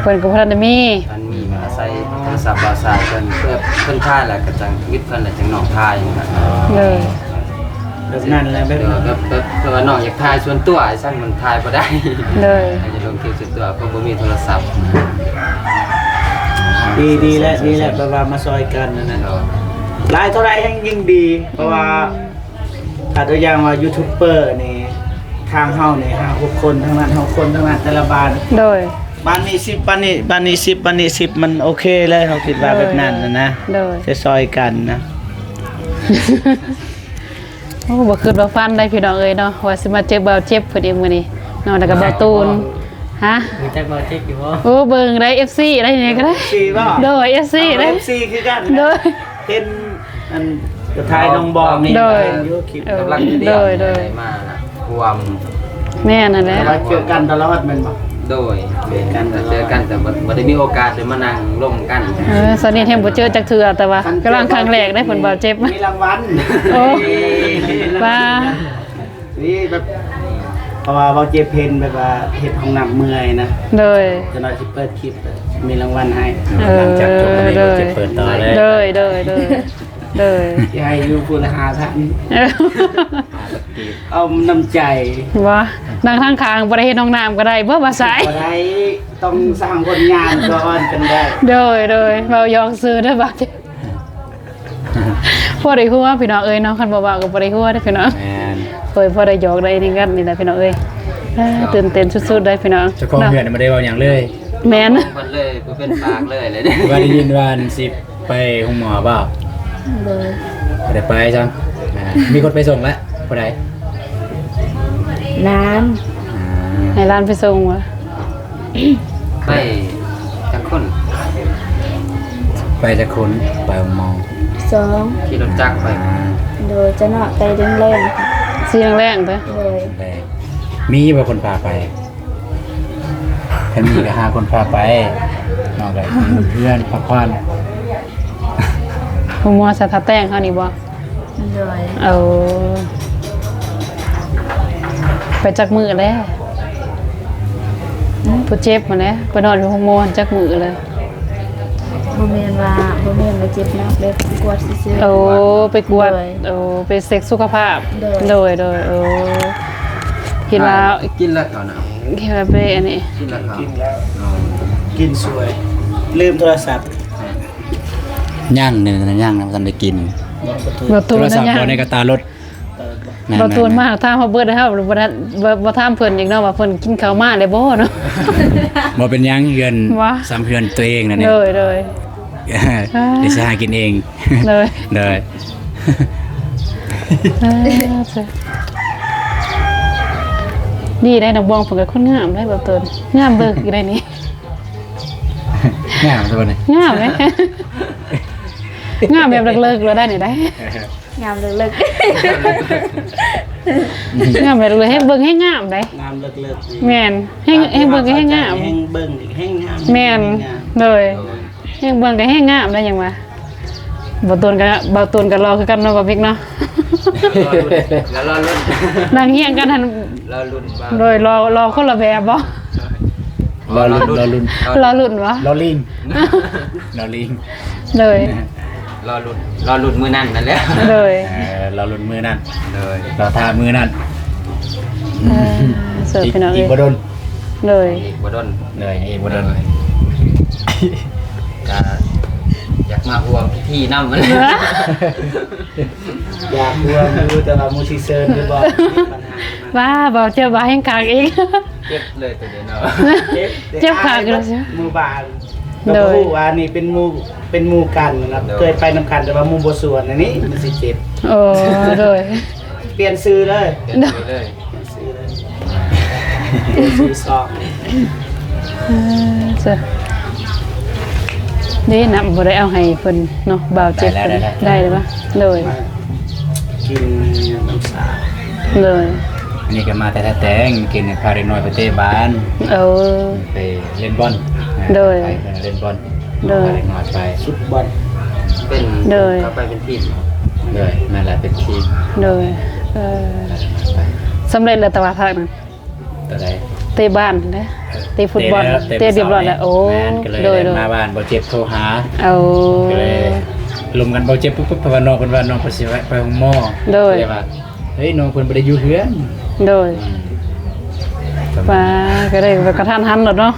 ເພິ່ນກໍບໍ່ທັນໄດ້ມີ ມັນມີ ອາໄສໂທລະສັບບ່າວຊາຍເພິ່ນ ເພື່ອເພິ່ນຖ່າຍແລ້ວກໍຈັ່ງວິດເພິ່ນ ແລ້ວຈັ່ງນ້ອງຖ່າຍນະ ໂດຍ ແບບນັ້ນແຫຼະ ແບບນັ້ນ ແບບ ແບບ ແບບວ່ານ້ອງຢາກຖ່າຍສ່ວນຕົວ ຊັ້ນມັນຖ່າຍບໍ່ໄດ້ ໂດຍ ໃຫ້ລົງຄລິບສ່ວນຕົວ ເພາະບໍ່ມີໂທລະສັບ ດີ ດີແຫຼະ ດີແຫຼະ ແບບວ່າມາຊ່ອຍກັນຫັ້ນນະ ໂດຍ ຫຼາຍເທົ່າໃດແຮ່ງຍິ່ງດີ ເພາະວ່າ ອືມ ຖ້າຕົວຢ່າງວ່າຢູທູບເບີນີ້ ທາງເຮົານີ້ຫ້າຫົກຄົນທັງນັ້ນ ຫົກຄົນທັງນັ້ນ ແຕ່ລະບ້ານ ໂດຍ ບ້ານນີ້ສິບ ບ້ານນີ້ ບ້ານນີ້ສິບ ບ້ານນີ້ສິບ ມັນໂອເຄເລີຍ ເຮົາຄິດວ່າ ໂດຍ ແບບນັ້ນນະ ໂດຍ ຊ່ອຍໆກັນນະ ໂອ້ ບໍ່ຄິດບໍ່ຝັນໄດ໋ພີ່ນ້ອງເອີຍເນາະ ວ່າຊິມາເຈີບ່າວເຈັບເພິ່ນອີກມື້ນີ້ເນາະ ແລ້ວກໍບ່າວຕູນ ຮະ ຮູ້ຈັກບ່າວເຈັບຢູ່ບໍ່? ໂອ້ ເບິ່ງໄດ໋ ເອັຟຊີ ໄດ໋ນີ້ກໍໄດ້ ເອັຟຊີບໍ່? ໂດຍ ເອັຟຊີ ເອົາ ໄດ໋ ເອັຟຊີຄືກັນ ໂດຍ ເຫັນອັນກະຖ່າຍນ້ອງບອມນີ້ ໂດຍ ເຫັນຢູ່ຄລິບ ເອີ ກຳລັງຈະ ໂດຍ ໂດຍ ໄດ້ມາຮ່ວມ ແມ່ນຫັ້ນແຫຼະ ແຕ່ວ່າເຈີກັນຕະຫຼອດແມ່ນບໍ່? ໂດຍ ເຈີກັນຕະຫຼອດ ເຈີກັນ ແຕ່ບໍ່ ບໍ່ໄດ້ມີໂອກາດໄດ້ມານັ່ງລົມກັນ ເອີ ສະນິດແຮງບໍ່ເຈີຈັກເທື່ອ ແຕ່ວ່າ ຄັນ ກຳລັງຄັ້ງແລກໄດ້ ເພິ່ນບ່າວເຈັບ ມີລາງວັນ ໂອ້ ວ່າ ນີ້ແບບ ເພາະວ່າເວົ້າເຈັບເຫັນແບບວ່າເຮັດຫ້ອງນ້ຳເມື່ອຍນະ ໂດຍ ຈັກໜ້ອຍຊິເປີດຄລິບ ມີລາງວັນໃຫ້ ເອີ ຫຼັງຈາກຈົບອັນນີ້ ໂດຍ ກໍຈະເປີດຕໍ່ເລີຍ ໂດຍ ໂດຍ ໂດຍ ໂດຍ ຊິໃຫ້ຢູ່ຜູ້ລະຫ້າພັນ ເອີ ເອົານ້ຳໃຈ ວ່າ ນັ່ງທາງຂ້າງບໍ່ໄດ້ເຮັດຫ້ອງນ້ຳກໍໄດ້ບໍ່ ບ່າວຊາຍ? ບໍ່ໄດ້ ຕ້ອງສ້າງຜົນງານກ່ອນ ຈັ່ງໄດ້ ໂດຍ ໂດຍ ເວົ້າຢອກຊື່ເດີ ບ່າວເຈັບ. ພໍໄດ້ຫົວພີ່ນ້ອງເອີຍເນາະ ຄັນບໍ່ເວົ້າກໍບໍ່ໄດ້ຫົວເດ້ພີ່ນ້ອງ ແມ່ນ ໂດຍ ພໍໄດ້ຢອກໄດ້ນິງກັນນີ້ແຫຼະພີ່ນ້ອງເອີຍ ອ່າ ຕື່ນເຕັ້ນສຸດໆເດ້ພີ່ນ້ອງ ເຈົ້າຂອງເຮືອນບໍ່ໄດ້ເວົ້າຫຍັງເລີຍ ແມ່ນ ເວົ້າເບິດເລີຍ ບໍ່ເປັນປາກເລີຍ ວ່າໄດ້ຍິນວ່າຊິໄປໂຮງໝໍບໍ່? ໂດຍ ບໍ່ໄດ້ໄປຊ້ຳ ອ່າ ມີຄົນໄປສົ່ງແລ້ວ ຜູ້ໃດ? ຫຼານ ອ່າ ໃຫ້ຫຼານໄປສົ່ງຫວາ? ໄປຈັກຄົນ? ໄປຈັກຄົນ? ໄປໂຮງໝໍ ສອງ ຂີ່ລົດຈັກໄປ ອ່າ ໂດຍ ຈະເນາະ ໄປແລງໆ ສີແລງໆ ໄປ ໂດຍ ແລງ ມີບໍ່ຄົນພາໄປ? ຄັນມີກໍຫາຄົນພາໄປ ເນາະ ກໍຢູ່ເຮືອນພັກຜ່ອນ ໂຮງໝໍສະຖາແຕ່ງເຮົານີ້ບໍ່? ໂດຍ ເອີ ໄປຈັກມື້ແລ້ວ? ອືມ ຜູ້ເຈັບຫັ້ນແຫຼະ ໄປນອນຢູ່ໂຮງໝໍຈັກມື້ແລ້ວ? ບໍ່ແມ່ນວ່າ ບໍ່ແມ່ນວ່າເຈັບໜັກເດ້ ໄປກວດຊື່ໆ ໂອ້ ໄປກວດ ໂດຍ ໂອ້ ໄປເຊັກສຸຂະພາບ ໂດຍ ໂດຍ ໂດຍ ໂອ້ ຄິດວ່າ ອ່າ ກິນແລ້ວເຂົານະ ຄິດວ່າໄປອັນນີ້ ກິນແລ້ວເຂົາ ກິນແລ້ວ ອໍ ກິນສວຍ ລືມໂທລະສັບ ຍັງນີ້ນະ ຍັງນະ ບໍ່ທັນໄດ້ກິນ ບໍ່ ໂທລະສັບບໍ່ໃນກະຕາລົດ ແມ່ນໆໆ ບໍ່ໂທນມາຖາມເຮົາເບິດ ເຮົາບໍ່ໄດ້ ບໍ່ ບໍ່ຖາມເພິ່ນອີກເນາະວ່າເພິ່ນກິນເຂົ້າມາແລ້ວບໍ່ເນາະ ບໍ່ເປັນຫຍັງ ເຮືອນ ວ່າ ສ່ຳເຮືອນຕົວເອງນັ້ນແຫຼະ ໂດຍ ໂດຍ ເອີ ເອີ ເດຊະຫາກິນເອງ ໂດຍ ໂດຍ ເອີ ດີໄດ໋ ນ້ອງບອງເພິ່ນກໍຄົນງາມໄດ໋ ບ່າວໂຕນ ງາມເລີກຢູ່ໄດ໋ນີ້ ງາມຊະບໍ່ນີ້ ງາມເດ້ ງາມແບບເລີກໆ ໂລດໄດ໋ນີ້ໄດ໋ ງາມເລີກໆ ງາມແບບເລີກໆ ແຮງເບິ່ງແຮງງາມໄດ໋ ງາມເລີກໆ ແມ່ນ ແຮງ ແຮງເບິ່ງແຮງງາມ ແຮງເບິ່ງແຮງງາມ ແມ່ນ ແຮງງາມ ໂດຍ ໂດຍ ແຮງເບິ່ງກໍແຮງງາມໄດ໋ ຫຍັງວະ ບ່າວໂຕນກໍ ບ່າວໂຕນກໍຫຼໍ່ຄືກັນເນາະ ບ່າວບິກເນາະ ລໍລຸ້ນ ລໍລຸ້ນ ນັ່ງຮຽງກັນຫັ້ນ ລໍລຸ້ນວ່າ ໂດຍ ຫຼໍ່ ຫຼໍ່ຄົນລະແບບບໍ ລໍລຸ້ນ ລໍລຸ້ນ ລໍລຸ້ນບໍ ລໍລິງ ລໍລິງ ໂດຍ ລໍລຸ້ນ ລໍລຸ້ນມື້ນັ້ນນັ້ນແຫຼະ ໂດຍ ເອີ ລໍລຸ້ນມື້ນັ້ນ ໂດຍ ລໍຖ້າມື້ນັ້ນ ເອີ ເຊີບ ອີກ ພີ່ນ້ອງ ອີກບໍ່ດົນ ໂດຍ ອີກບໍ່ດົນ ໂດຍ ອີກບໍ່ດົນ ໂດຍ ກະຢາກມາຮ່ວມພິທີນຳ ຢາກຮ່ວມຢູ່ ແຕ່ວ່າໝູ່ຊິເຊີນຫຼືບໍ່ ບັນຫາ ວ່າ ບໍ່ເຈີວ່າແຮງຄັກອີກ ເຈັບເລີຍໂຕນີ້ເນາະ ເຈັບ ເຈັບຂາ ເອີຍ ໝູ່ບ້ານ ໂດຍ ກໍບໍ່ຮູ້ວ່ານີ້ເປັນໝູ່ ເປັນໝູ່ກັນນະ ໂດຍ ເຄີຍໄປນຳກັນ ແຕ່ວ່າໝູ່ບໍ່ຊວນ ອັນນີ້ມັນຊິເຈັບ ໂອ້ ໂດຍ ປ່ຽນຊື່ເລີຍ ປ່ຽນຊື່ເລີຍ ເອີ ເຈົ້າ ເດ້ ນ້ຳບໍ່ໄດ້ເອົາໃຫ້ເພິ່ນເນາະ ບ່າວເຈັບເພິ່ນ ໄດ້ແລ້ວ ໄດ້ແລ້ວ ໄດ້ແລ້ວ ໂດຍ ມາກິນນ້ຳຊາ ໂດຍ ອັນນີ້ກໍມາແຕ່ທ່າແຕງ ກິນ ພາເດັກນ້ອຍໄປເຕະບານ ເອີ ໄປຫຼິ້ນບອນ ໂດຍ ໄປເພິ່ນຫຼິ້ນບອນ ໂດຍ ພາເດັກນ້ອຍໄປຊຸດບອນ ເປັນ ໂດຍ ເຂົ້າໄປເປັນທີມ ໂດຍ ນັ້ນແຫຼະເປັນທີມ ໂດຍ ເອີ ສຳເລັດແລ້ວ ແຕ່ວ່າພາກນັ້ນ ໂຕໃດ ເຕະບານເດ້ ເອີ ເຕະຟຸດບອນ ເຕະແລ້ວ ເຕະຮຽບຮ້ອຍແລ້ວ ໂອ້ ແມ່ນ ກໍເລີຍ ໂດຍ ໄດ້ມາບ້ານ ບ່າວເຈັບໂທຫາ ໂອ້ ກໍເລີຍລົມກັນ ບ່າວເຈັບປຸບໆ ເພາະວ່ານ້ອງເພິ່ນວ່ານ້ອງເພິ່ນຊິໄປ ໄປໂຮງໝໍ ໂດຍ ກໍເລີຍວ່າ ເຮີ້ຍ ນ້ອງເພິ່ນບໍ່ໄດ້ຢູ່ເຮືອນ ໂດຍ ອືມ ວ່າ ກໍໄດ້ແບບກະທັນຫັນໂລດເນາະ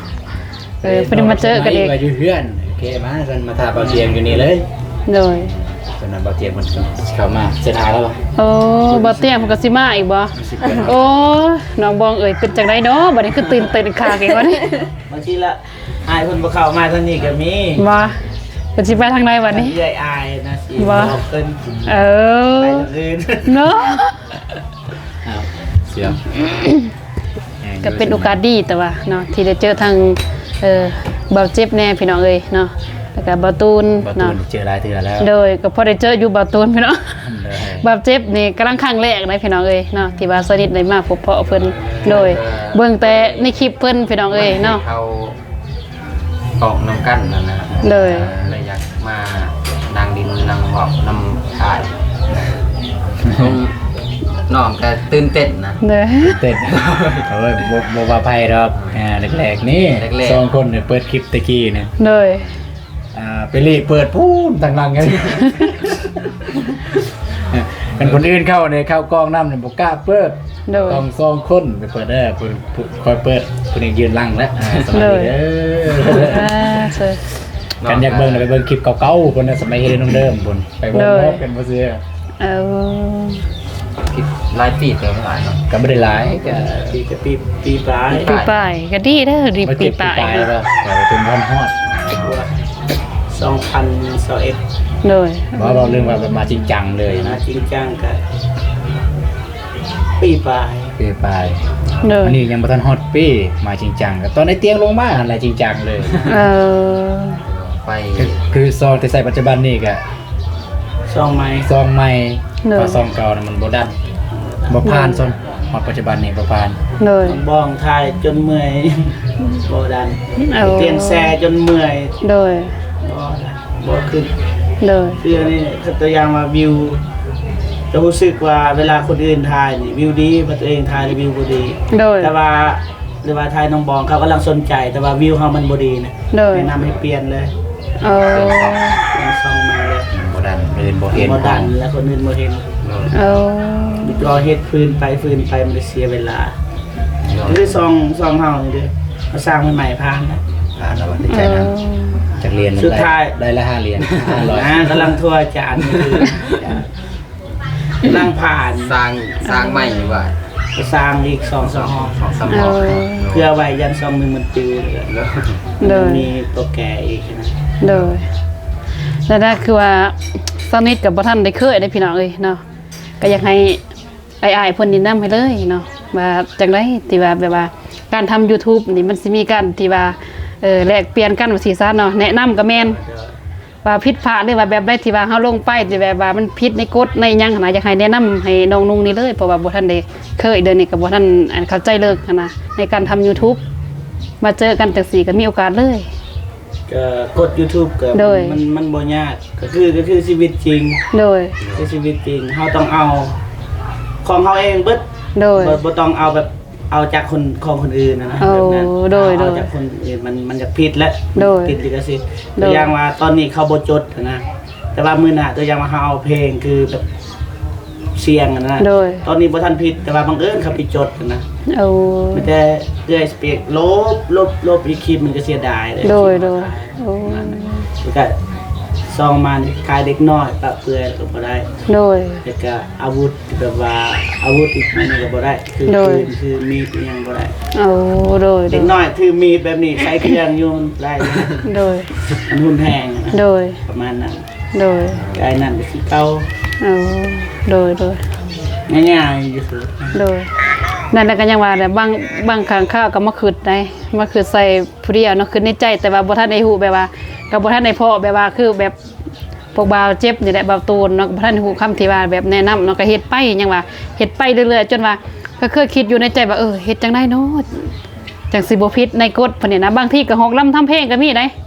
ເອີ ເອີ ພໍດີມາເຈີກັນອີກ ວ່າຢູ່ເຮືອນ ໂອເຄ ມາຊັ້ນ ມາຖ້າບ່າວຕຽງຢູ່ນີ້ເລີຍ ໂດຍ ຊັ້ນນະ ບ່າວຕຽງເພິ່ນຊິເຂົ້າມາ ຊິຫາລາວ ໂອ້ ບ່າວຕຽງເພິ່ນກໍຊິມາອີກບໍ່ ຊິເຂົ້າມາ ໂອ້ ນ້ອງບອງເອີຍ ເປັນຈັ່ງໃດເນາະ ບັດນີ້ຄືຕື່ນເຕັ້ນຄັກອີກບັດນີ້ ບາງທີລະ ອ້າຍເພິ່ນບໍ່ເຂົ້າມາທາງນີ້ກໍມີ ບໍ່ ເພິ່ນຊິໄປທາງໃດບັດນີ້ ເອື້ອຍອ້າຍນະ ຊິບອກເພິ່ນ ເອີ ໄປທາງອື່ນ ເນາະ ອ້າວ ສຽງ ກໍເປັນໂອກາດດີແຕ່ວ່າເນາະ ທີ່ໄດ້ເຈີທາງ ເອີ ບ່າວເຈັບແດ່ພີ່ນ້ອງເອີຍເນາະ ແລ້ວກໍບ່າວຕູນ ບ່າວຕູນເນາະ ເຈີຫຼາຍເທື່ອແລ້ວ ໂດຍ ກໍພໍໄດ້ເຈີຢູ່ບ່າວຕູນພີ່ນ້ອງ ໂດຍ ບ່າວເຈັບນີ້ກຳລັງຄັ້ງແລກເດ້ພີ່ນ້ອງເອີຍເນາະ ທີ່ວ່າສະນິດໄດ້ມາພົບພໍ້ເພິ່ນ ໂດຍ ເອີ ເບິ່ງແຕ່ໃນຄລິບເພິ່ນພີ່ນ້ອງເອີຍເນາະ ເຂົາອອກນຳກັນນັ້ນນະ ໂດຍ ເລີຍຢາກມານັ່ງຫຼິ້ນນັ່ງເວົ້ານຳອ້າຍ ນ້ອງກໍຕື່ນເຕັ້ນນະ ໂດຍ ຕື່ນເຕັ້ນ ໂອ້ຍ ບໍ່ ບໍ່ວ່າໃຜດອກ ອ່າ ແລກໆ ນີ້ ແລກໆ ສອງຄົນນີ້ເປີດຄລິບແຕ່ກີ້ນີ້ ໂດຍ ອ່າ ໄປລີ້ເປີດພຸ້ນທາງຫຼັງ ຄັນຄົນອື່ນເຂົ້ານີ້ ເຂົ້າກ້ອງນ້ຳນີ້ບໍ່ກ້າເປີດ ໂດຍ ຕ້ອງສອງຄົນໄປເປີດເດີ ຜູ້ ຜູ້ ຂ້ອຍເປີດ ຜູ້ນີ້ຢືນຫຼັງແລ້ວ ອ່າ ສະບາຍດີເດີ ໂດຍ ອ່າ ເຊີນ ຄັນຢາກເບິ່ງນະ ໄປເບິ່ງຄລິບເກົ່າໆ ພຸ້ນນະ ສະໄໝເຮັດໃນນ້ອງເດີມພຸ້ນ ໄປເບິ່ງ ໂດຍ ເນາະ ເປັນບໍ່ເຊື່ອ ເອີ ຫຼາຍປີເຕີບ ຫຼາຍເນາະ ກໍບໍ່ໄດ້ຫຼາຍ ກໍປີ ກໍປີ ປີປາຍ ປີປາຍ ກໍດີເດີ ດີ ມາເຈັດປີປາຍ ປີປາຍແລ້ວ ກໍເປັນວັນຮອດ ສອງພັນຊາວເອັດ ໂດຍ ບໍ່ ເວົ້າເລື່ອງວ່າແບບມາຈິງຈັງເລີຍນະ ມາຈິງຈັງກໍປີປາຍ ປີປາຍ ໂດຍ ອັນນີ້ຍັງບໍ່ທັນຮອດປີ ມາຈິງຈັງ ກໍຕອນໄອ້ຕຽງລົງມາຫັ້ນແຫຼະຈິງຈັງເລີຍ ເອີ ໄປ ຄື ຄືຊອງທີ່ໃຊ້ປັດຈຸບັນນີ້ກໍ ຊອງໃໝ່ ຊອງໃໝ່ ໂດຍ ເພາະຊອງເກົ່ານະມັນບໍ່ດັນ ບໍ່ຜ່ານ ໂດຍ ຊອງຮອດປັດຈຸບັນນີ້ບໍ່ຜ່ານ ໂດຍ ນ້ອງບອງຖ່າຍຈົນເມື່ອຍ ບໍ່ດັນ ໂອ້ ຕຽງແຊ່ຈົນເມື່ອຍ ໂດຍ ບໍ່ດັນ ບໍ່ຂຶ້ນ ໂດຍ ຄືອັນນີ້ ຕົວຢ່າງວ່າວິວ ຈະຮູ້ສຶກວ່າເວລາຄົນອື່ນຖ່າຍນີ້ວິວດີ ບັດຕົວເອງຖ່າຍແລ້ວວິວບໍ່ດີ ໂດຍ ແຕ່ວ່າ ຫຼືວ່າຖ່າຍນ້ອງບອງ ເຂົາກຳລັງສົນໃຈ ແຕ່ວ່າວິວເຮົາມັນບໍ່ດີນະ ໂດຍ ແນະນຳໃຫ້ປ່ຽນເລີຍ ເອີ ປ່ຽນຊ່ອງ ປ່ຽນຊ່ອງໃໝ່ເລີຍ ມັນບໍ່ດັນ ຄົນອື່ນບໍ່ເຫັນ ບໍ່ດັນ ແລ້ວຄົນອື່ນບໍ່ເຫັນ ໂດຍ ເອີ ກໍເຮັດຟື້ນໄປຟື້ນໄປ ມັນຈະເສຍເວລາ ໂດຍ ຄືຊ່ອງ ຊ່ອງເຮົານີ້ເດ້ ເຮົາສ້າງໃໝ່ໆ ຜ່ານແລ້ວ ຜ່ານແລ້ວ ດີໃຈນຳ ເອີ ຈັກຫຼຽນ ສຸດທ້າຍ ໄດ້ ໄດ້ລະຫ້າຫຼຽນ ຫ້າຮ້ອຍ ອ່າ ກຳລັງໂທອາຈານຢູ່ ກຳລັງຜ່ານ ສ້າງ ສ້າງໃໝ່ຢູ່ວ່າ ກໍສ້າງອີກສອງສາມຮອບ ສອງສາມຮອບ ເອີ ເພື່ອໄວ້ຢ້ານຊ່ອງໜຶ່ງມັນປິວ ໂດຍ ມັນມີຕົວແກ່ອີກນະ ໂດຍ ແລ້ວນະ ຄືວ່າ ສາວນິດກໍບໍ່ທັນໄດ້ເຄີຍເດ້ພີ່ນ້ອງເອີຍເນາະ ກໍຢາກໃຫ້ອ້າຍໆເພິ່ນແນະນຳໃຫ້ເລີຍເນາະ ວ່າຈັ່ງໃດທີ່ວ່າແບບວ່າການທຳ YouTube ນີ້ມັນຊິມີການທີ່ວ່າ ເອີ ແລກປ່ຽນກັນວ່າຊີ້ຊະເນາະ ແນະນຳກໍແມ່ນ ວ່າຜິດພາດ ຫຼືວ່າແບບໃດທີ່ວ່າເຮົາລົງໄປທີ່ແບບວ່າມັນຜິດໃນກົດໃນຫຍັງຫັ້ນນະ ຢາກໃຫ້ແນະນຳໃຫ້ນ້ອງນຸ່ງນີ້ເລີຍ ເພາະວ່າບໍ່ທັນໄດ້ເຄີຍ ດຽວນີ້ກໍບໍ່ທັນ ອັນ ເຂົ້າໃຈເລິກຫັ້ນນະ ໃນການທຳ YouTube ມາເຈີກັນຈັ່ງຊີ້ກໍມີໂອກາດເລີຍ ກໍກົດ YouTube ກໍ ໂດຍ ມັນ ມັນບໍ່ຍາກ ກໍຄື ກໍຄືຊີວິດຈິງ ໂດຍ ຄືຊີວິດຈິງ ເຮົາຕ້ອງເອົາຂອງເຮົາເອງເບິດ ໂດຍ ບໍ່ ບໍ່ຕ້ອງເອົາແບບ ເອົາຈາກຄົນ ຂອງຄົນອື່ນນະ ໂອ້ ແບບນັ້ນ ໂດຍ ເອົາ ໂດຍ ເອົາຈາກຄົນອື່ນ ມັນ ມັນຈະຜິດແຫຼະ ໂດຍ ຕິດລິຂະສິດ ໂດຍ ຕົວຢ່າງວ່າຕອນນີ້ເຂົາບໍ່ຈົດນະ ແຕ່ວ່າມື້ໜ້າ ຕົວຢ່າງວ່າເຮົາເອົາເພງຄືແບບສຽງນະ ໂດຍ ຕອນນີ້ບໍ່ທັນຜິດ ແຕ່ວ່າບັງເອີນເຂົາໄປຈົດນະ ໂອ້ ມີແຕ່ເອື້ອຍສະເປກລົບ ລົບ ລົບອີກຄລິບ ມັນກໍເສຍດາຍເດ້ ໂດຍ ໂດຍ ໂອ້ ແລ້ວກໍສອງມານີ້ຂາຍເດັກນ້ອຍປະເປືອຍກໍບໍ່ໄດ້ ໂດຍ ແລ້ວກໍອາວຸດ ແບບວ່າອາວຸດອີກມັນກໍບໍ່ໄດ້ ຄື ໂດຍ ປືນ ຄືມີດ ອີຫຍັງບໍ່ໄດ້ ໂອ້ ໂດຍ ໂດຍ ເດັກນ້ອຍຖືມີດແບບນີ້ ໃຊ້ເຄື່ອງຢູ່ ມັນໄດ້ ໂດຍ ມັນຮຸນແຮງ ໂດຍ ປະມານນັ້ນ ໂດຍ ກາຍນັ້ນກໍຄືເກົ່າ ໂອ້ ໂດຍ ໂດຍ ງ່າຍໆຢູ່ ໂດຍ ນັ້ນແຫຼະ ກໍຍັງວ່າແຫຼະ ບາງ ບາງຄັ້ງຄາວກໍມາຄິດໃດ ມາຄິດໃສ່ຜູ້ດຽວເນາະ ຄິດໃນໃຈ ແຕ່ວ່າບໍ່ທັນໄດ້ຮູ້ ແບບວ່າ ກໍບໍ່ທັນໄດ້ພໍ້ ແບບວ່າ ຄືແບບ ພວກບ່າວເຈັບນີ້ແຫຼະ ບ່າວຕູນເນາະ ກໍບໍ່ທັນຮູ້ຄຳທີ່ວ່າແບບແນະນຳເນາະ ກໍເຮັດໄປ ຍັງວ່າເຮັດໄປເລື້ອຍໆ ຈົນວ່າກໍເຄີຍຄິດຢູ່ໃນໃຈວ່າ ເອີ ເຮັດຈັ່ງໃດເນາະ ຈັ່ງຊິບໍ່ຜິດໃນກົດເພິ່ນນີ້ນະ ບາງທີກໍຮ້ອງລຳທຳເພງກໍມີໃດ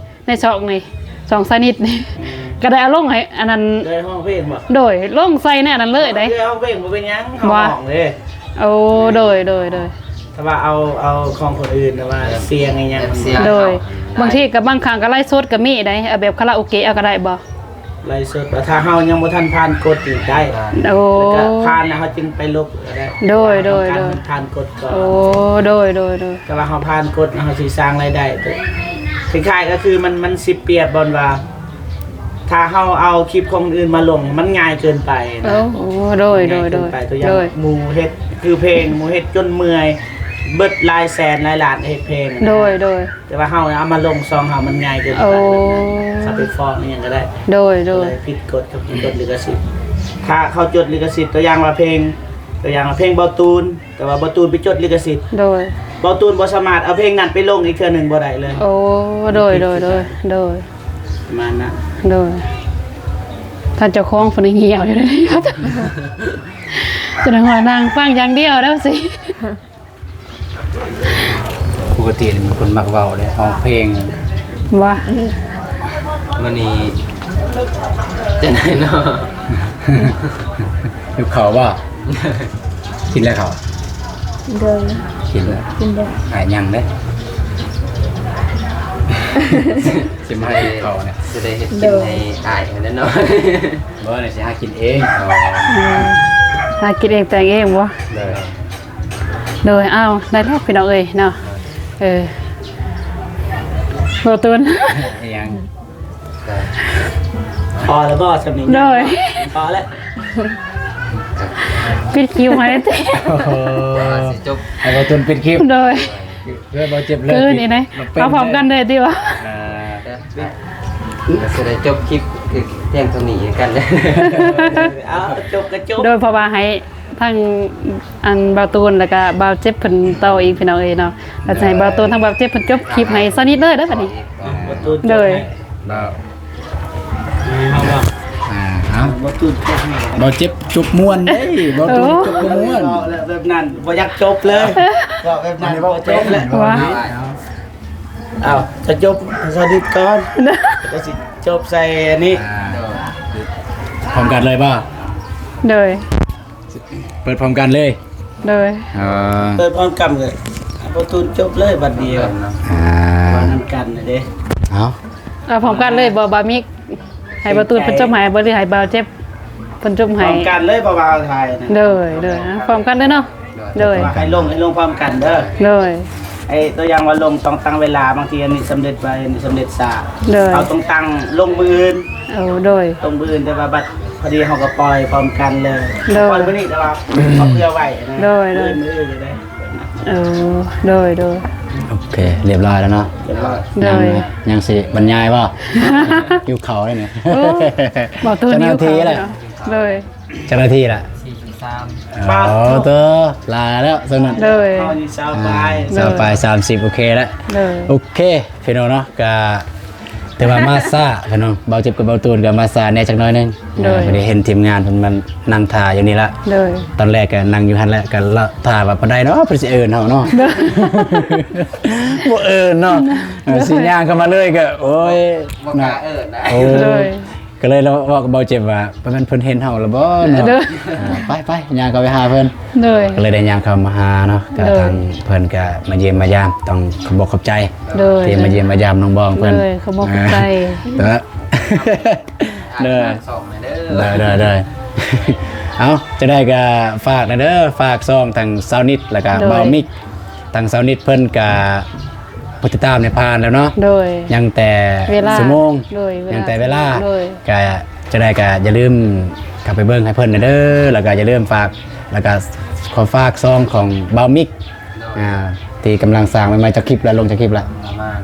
ໃນຊ່ອງນີ້ ຊ່ອງສາວນິດນີ້ ອືມ ກໍໄດ້ເອົາລົງໃຫ້ອັນນັ້ນ ໄດ້ຮ້ອງເພງບໍ່? ໂດຍ ລົງໃສ່ໃນອັນນັ້ນເລີຍໃດ ເອີ ຮ້ອງເພງບໍ່ເປັນຫຍັງ ເຮົາຮ້ອງເດ້ ໂອ້ ໂດຍ ໂດຍ ໂດຍ ແຕ່ວ່າເອົາ ເອົາຂອງຄົນອື່ນ ແຕ່ວ່າສຽງອີຫຍັງ ແບບສຽງ ໂດຍ ເອົາ ບາງທີກໍບາງຄັ້ງກໍໄລຟ໌ສົດກໍມີໄດ໋ ເອົາແບບຄາຣາໂອເກະເອົາກໍໄດ້ບໍ່? ໄລຟ໌ສົດ ຖ້າເຮົາຍັງບໍ່ທັນຜ່ານກົດນີ້ໄດ້ ໂອ້ ແລ້ວກໍຜ່ານແລ້ວເຮົາຈຶ່ງໄປລົບກໍໄດ້ ໂດຍ ໂດຍ ໂດຍ ຜ່ານກົດກ່ອນ ໂອ້ ໂດຍ ໂດຍ ໂດຍ ແຕ່ວ່າເຮົາຜ່ານກົດ ເຮົາຊິສ້າງລາຍໄດ້ ຄ້າຍໆກໍຄືມັນ ມັນຊິປຽບບ່ອນວ່າ ຖ້າເຮົາເອົາຄລິບຂອງຄົນອື່ນມາລົງ ມັນງ່າຍເກີນໄປນະ ໂອ້ ໂດຍ ງ່າຍເກີນໄປ ໂດຍ ຕົວຢ່າງ ໂດຍ ໝູ່ເຮັດ ຄືເພງ ໝູ່ເຮັດຈົນເມື່ອຍ ເບິດຫຼາຍແສນຫຼາຍລ້ານເຮັດເພງ ໂດຍ ໂດຍ ແຕ່ວ່າເຮົາເອົາມາລົງຊ່ອງເຮົາ ມັນງ່າຍເກີນໄປ ໂອ້ ແບບນັ້ນ ເຂົາໄປຟ້ອງອີ່ຫຍັງກໍໄດ້ ໂດຍ ໂດຍ ກໍເລີຍຜິດກົດ ເຂົາຜິດກົດລິຂະສິດ ຖ້າເຂົາຈົດລິຂະສິດ ຕົວຢ່າງວ່າເພງ ຕົວຢ່າງວ່າເພງບ່າວຕູນ ແຕ່ວ່າບ່າວຕູນໄປຈົດລິຂະສິດ ໂດຍ ບ່າວຕູນບໍ່ສາມາດເອົາເພງນັ້ນໄປລົງອີກເທື່ອໜຶ່ງບໍ່ໄດ້ເລີຍ ໂອ້ ໂດຍ ໂດຍ ໂດຍ ໂດຍ ປະມານນັ້ນ ໂດຍ ທ່ານເຈົ້າຂອງເພິ່ນຍັງຫ່ຽວຢູ່ເດ້ ຈະໄດ້ວ່ານັ່ງຟັງຢ່າງດຽວແລ້ວຊິ. ປົກກະຕິເປັນຄົນມັກເວົ້າເດ້ ຮ້ອງເພງ ວ່າ ມື້ນີ້ຈັ່ງໃດເນາະ ຫິວເຂົ້າບໍ່? ກິນແລ້ວເຂົ້າ? ໂດຍ ກິນແລ້ວ ກິນແລ້ວ ອາ ຍັງເດ້ ຊິມາໃຫ້ກິນເຂົ້ານະ ຊິໄດ້ເຮັດກິນໃຫ້ອ້າຍຫັ້ນແຫຼະເນາະ ບໍ່ ນີ້ຊິຫາກິນເອງ ຫາກິນເອງແຕ່ງເອງບໍ່? ໂດຍ ໂດຍ ອ້າວ ໄດ້ແລ້ວພີ່ນ້ອງເອີຍເນາະ ເອີ ບໍ່ຕຸນ ອີຫຍັງ ພໍແລ້ວບໍ່ ສ່ຳນີ້ ໂດຍ ພໍແລ້ວ ປິດຄລິບໃຫ້ເດ້ ໂອ້ໂຫ ຊິຈົບ ໃຫ້ບໍ່ຕຸນປິດຄລິບ ໂດຍ ເພື່ອບໍ່ເຈັບເລີຍ ຄືນີ້ນະ ມາເປັນ ເອົາພ້ອມກັນເລີຍຕິວ່າ ອ່າ ກໍຊິໄດ້ຈົບຄລິບພຽງເທົ່ານີ້ຄືກັນ ເອົາ ຈົບກໍຈົບ ໂດຍ ເພາະວ່າໃຫ້ ທັງອັນບ່າວຕູນ ແລ້ວກະບ່າວເຈັບເພິ່ນຕໍ່ອີກພີ່ນ້ອງເອີຍເນາະ ແລ້ວຈະໃຫ້ບ່າວຕູນທັງບ່າວເຈັບເພິ່ນຈົບຄລິບໃຫ້ສາວນິດເລີຍເດີບາດນີ້ ໂດຍ ເອົາ ອ່າ ເອົາ ບ່າວເຈັບຈົບມ່ວນເດ້ ບ່າວຕູນຈົບບໍ່ມ່ວນ ເວົ້າແບບນັ້ນບໍ່ຢາກຈົບເລີຍ ເວົ້າແບບນັ້ນບໍ່ຈົບແລ້ວ ເອົ້າ ຈະຈົບສາວນິດກ່ອນ ກໍຊິຈົບໃສ່ອັນນີ້ ອ່າ ພ້ອມກັນເລີຍບໍ່? ໂດຍ ເປີດພ້ອມກັນເລີຍ ໂດຍ ເອີ ເປີດພ້ອມກັນເລີຍ ປະຕູນຈົບເລີຍບັດດຽວ ອ່າ ເວົ້ານຳກັນເດ້ ເອົາ ເອົາພ້ອມກັນເລີຍບໍ່ ບ່າວມິກ ໃຫ້ປະຕູນເພິ່ນຈົບໃຫ້ບໍ່ ຫຼືໃຫ້ບ່າວເຈັບເພິ່ນຈົບໃຫ້? ພ້ອມກັນເລີຍ ເພາະວ່າເຮົາຖ່າຍນະ ໂດຍ ໂດຍ ອ່າ ພ້ອມກັນເລີຍເນາະ ໂດຍ ແຕ່ວ່າໃຫ້ລົງ ໃຫ້ລົງພ້ອມກັນເດີ ໂດຍ ໄອ້ຕົວຢ່າງວ່າລົງຕ້ອງຕັ້ງເວລາ ບາງທີອັນນີ້ສຳເລັດໄວ ອັນນີ້ສຳເລັດຊ້າ ໂດຍ ເຮົາຕ້ອງຕັ້ງລົງມື້ອື່ນ ໂອ້ ໂດຍ ລົງມື້ອື່ນ ແຕ່ວ່າບັດ ພໍດີເຮົາກໍປ່ອຍພ້ອມກັນເລີຍ ໂດຍ ປ່ອຍມື້ນີ້ ແຕ່ວ່າເຮົາເຜື່ອໄວ້ນະ ໂດຍ ໂດຍ ມື້ອື່ນກໍໄດ້ ເອີ ໂດຍ ໂດຍ ໂອເຄ ລຽບຮ້ອຍແລ້ວເນາະ. ໂດຍ ຍັງ ຍັງຊິບັນຍາຍບໍ່? ຫິວເຂົ້າເລີຍນີ້. ໂອ້ ເວົ້າໂຕຫິວເຂົ້າເນາະ. ເຈົ້າໜ້າທີ່ລະ? ໂດຍ ເຈົ້າໜ້າທີ່ລະ? ສີ່ສິບສາມ. ໂອ້ ໂຕຫຼາຍແລ້ວຊັ້ນນະ. ໂດຍ ຊາວປາຍ ຊາວປາຍ ສາມສິບ ໂອເຄລະ. ໂດຍ ໂອເຄ ພີ່ນ້ອງເນາະ ກະ ຖືວ່າມາຊ້າພີ່ນ້ອງ ເບົາເຈັບກັບເບົາຕູນກໍມາຊ້າແດ່ຈັກໜ້ອຍໜຶ່ງ. ໂດຍ ເອີ ພໍດີເຫັນທີມງານເພິ່ນມານັ່ງຖ້າຢູ່ນີ້ລະ. ໂດຍ ຕອນແລກກໍນັ່ງຢູ່ຫັ້ນແຫຼະ ກໍລະຖ້າວ່າປານໃດເນາະ ເພິ່ນຊິເອີ້ນເຮົາເນາະ. ໂດຍ ບໍ່ເອີ້ນເນາະ. ເອີ ຊິຍ່າງເຂົ້າມາເລີຍກໍ ໂອ້ຍ ບໍ່ກ້າເອີ້ນນະ. ໂອ້ ໂດຍ ກໍເລີຍເວົ້າກັບເບົາເຈັບວ່າ ປະມານເພິ່ນເຫັນເຮົາລະບໍ່ເນາະ. ໂດຍ ອ່າ ໄປໆ ຍ່າງເຂົ້າໄປຫາເພິ່ນ. ໂດຍ ກໍເລີຍໄດ້ຍ່າງເຂົ້າມາຫາເນາະ. ກໍ ໂດຍ ທາງເພິ່ນກໍມາຢ້ຽມມາຢາມ ຕ້ອງຂອບອົກຂອບໃຈ ໂດຍ ທີ່ມາຢ້ຽມມາຢາມນ້ອງບອງເພິ່ນ. ໂດຍ ຂອບອົກຂອບໃຈ. ອ່າ ໂດຍ ໂດຍ ໂດຍ ໂດຍ. ເອົ້າ ຈັ່ງໃດກໍຝາກແດ່ເດີ ຝາກຊ່ອງທັງຊາວນິດ ແລ້ວກໍ ໂດຍ ເບົາມິກ. ທາງຊາວນິດເພິ່ນກໍຜູ້ຕິດຕາມນີ້ຜ່ານແລ້ວເນາະ. ໂດຍ ຍັງແຕ່ເວລາ ຊົ່ວໂມງ. ໂດຍ ຍັງແຕ່ເວລາ. ໂດຍ ກໍຈັ່ງໃດກໍຢ່າລືມເຂົ້າໄປເບິ່ງໃຫ້ເພິ່ນແດ່ເດີ ແລ້ວກໍຢ່າລືມຝາກ ແລ້ວກໍຂໍຝາກຊ່ອງຂອງເບົາມິກ ໂດຍ ອ່າ ທີ່ກຳລັງສ້າງໃໝ່ໆ. ຈັກຄລິບລະ ລົງຈັກຄລິບລະ? ປະມານ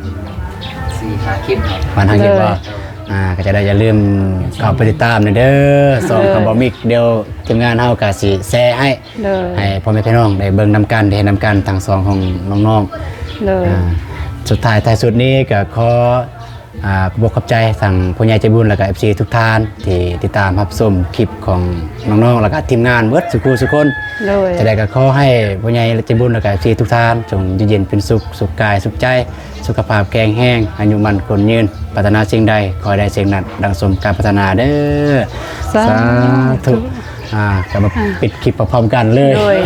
ສີ່ຫ້າຄລິບເນາະ. ປະມານຫ້າຄລິບບໍ່? ໂດຍ ອ່າ ກໍຈັ່ງໃດຢ່າລືມເຂົ້າໄປຕິດຕາມແດ່ເດີ ຊ່ອງຂອງເບົາມິກ. ໂດຍ ດຽວທີມງານເຮົາກໍຊິແຊໃຫ້ ໂດຍ ໃຫ້ພໍ່ແມ່ພີ່ນ້ອງໄດ້ເບິ່ງນຳກັນ ໄດ້ເຫັນນຳກັນ ທັງຊ່ອງຂອງນ້ອງໆ. ໂດຍ ອ່າ ສຸດທ້າຍທ້າຍສຸດນີ້ກໍຂໍ ອ່າ ຂອບອົກຂອບໃຈທັງຜູ້ໃຫຍ່ໃຈບຸນ ແລ້ວກໍ ເອັຟຊີ ທຸກທ່ານທີ່ຕິດຕາມຮັບຊົມຄລິບຂອງນ້ອງໆ ແລ້ວກໍທີມງານເບິດສູ່ຄູ່ສູ່ຄົນ. ໂດຍ ຈັ່ງໃດກໍຂໍໃຫ້ຜູ້ໃຫຍ່ໃຈບຸນ ແລ້ວກໍ ເອັຟຊີ ທຸກທ່ານ ຈົ່ງຢູ່ເຢັນເປັນສຸກ ສຸກກາຍສຸກໃຈ ສຸຂະພາບແຂງແຮງ ອາຍຸໝັ້ນຂວັນຍືນ ປາດຖະໜາສິ່ງໃດ ຂໍໃຫ້ໄດ້ສິ່ງນັ້ນ ດັ່ງສົມການປາດຖະໜາເດີ. ສາ ສາທຸ ທຸ. ອ່າ ກໍມາ ອ່າ ປິດຄລິບພ້ອມໆກັນເລີຍ. ໂດຍ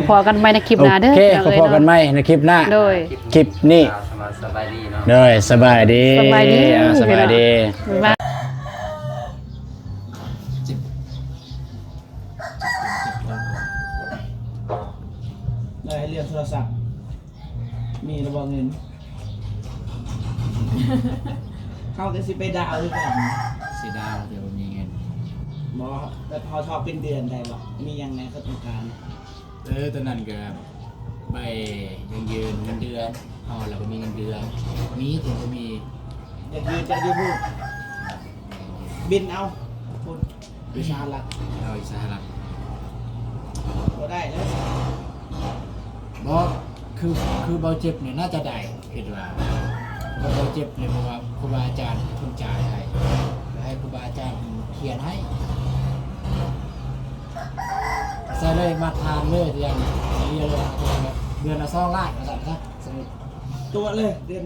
ພໍ້ກັນໃໝ່ໃນຄລິບໜ້າເດີ. ໂອເຄ ພີ່ນ້ອງເອີຍ ພໍ້ກັນໃໝ່ໃນຄລິບໜ້າ. ໂດຍ ຄລິບນີ້ ສະບາຍດີເນາະ. ໂດຍ ສະບາຍດີ ສະບາຍດີ ອ່າ ສະບາຍດີ ພີ່ນ້ອງ ບາຍບາຍ. ໄດ້ເລື່ອງໂທລະສັບ ມີລະບໍ່ເງິນ? ເຮົາກໍຊິໄປດາວຄືກັນ. ຊິດາວແຕ່ບໍ່ມີເງິນ. ບໍ່ ແບບເຮົາທອກເປັນເດືອນໄດ້ບໍ່? ມີຫຍັງແດ່ເຂົາຕ້ອງການ? ເອີ ຕອນນັ້ນກໍໃບຢັ້ງຢືນເງິນເດືອນ ເຮົາລະບໍ່ມີເງິນເດືອນ. ມີແຕ່ບໍ່ມີ ຢາກຢູ່ ຢາກຢູ່ພຸ້ນ ບິນເອົາພຸ້ນ ຢູ່ສະຫະລັດ. ເອົາຢູ່ສະຫະລັດ ບໍ່ໄດ້ເລີຍ. ບໍ່ ຄື ຄືເບົາເຈັບນີ້ໜ້າຈະໄດ້ ຄິດວ່າ ເບົາເຈັບນີ້ ເພາະວ່າຄູບາອາຈານເພິ່ນຈ່າຍໃຫ້ ກໍໃຫ້ຄູບາອາຈານເພິ່ນຂຽນໃຫ້ ໃສ່ເລີຍ ມາດຖານເລີຍ ເດືອນ ເດືອນລະສອງລ້ານ ວ່າຊັ້ນຊະ. ຕົວະເລີຍ ເດືອນ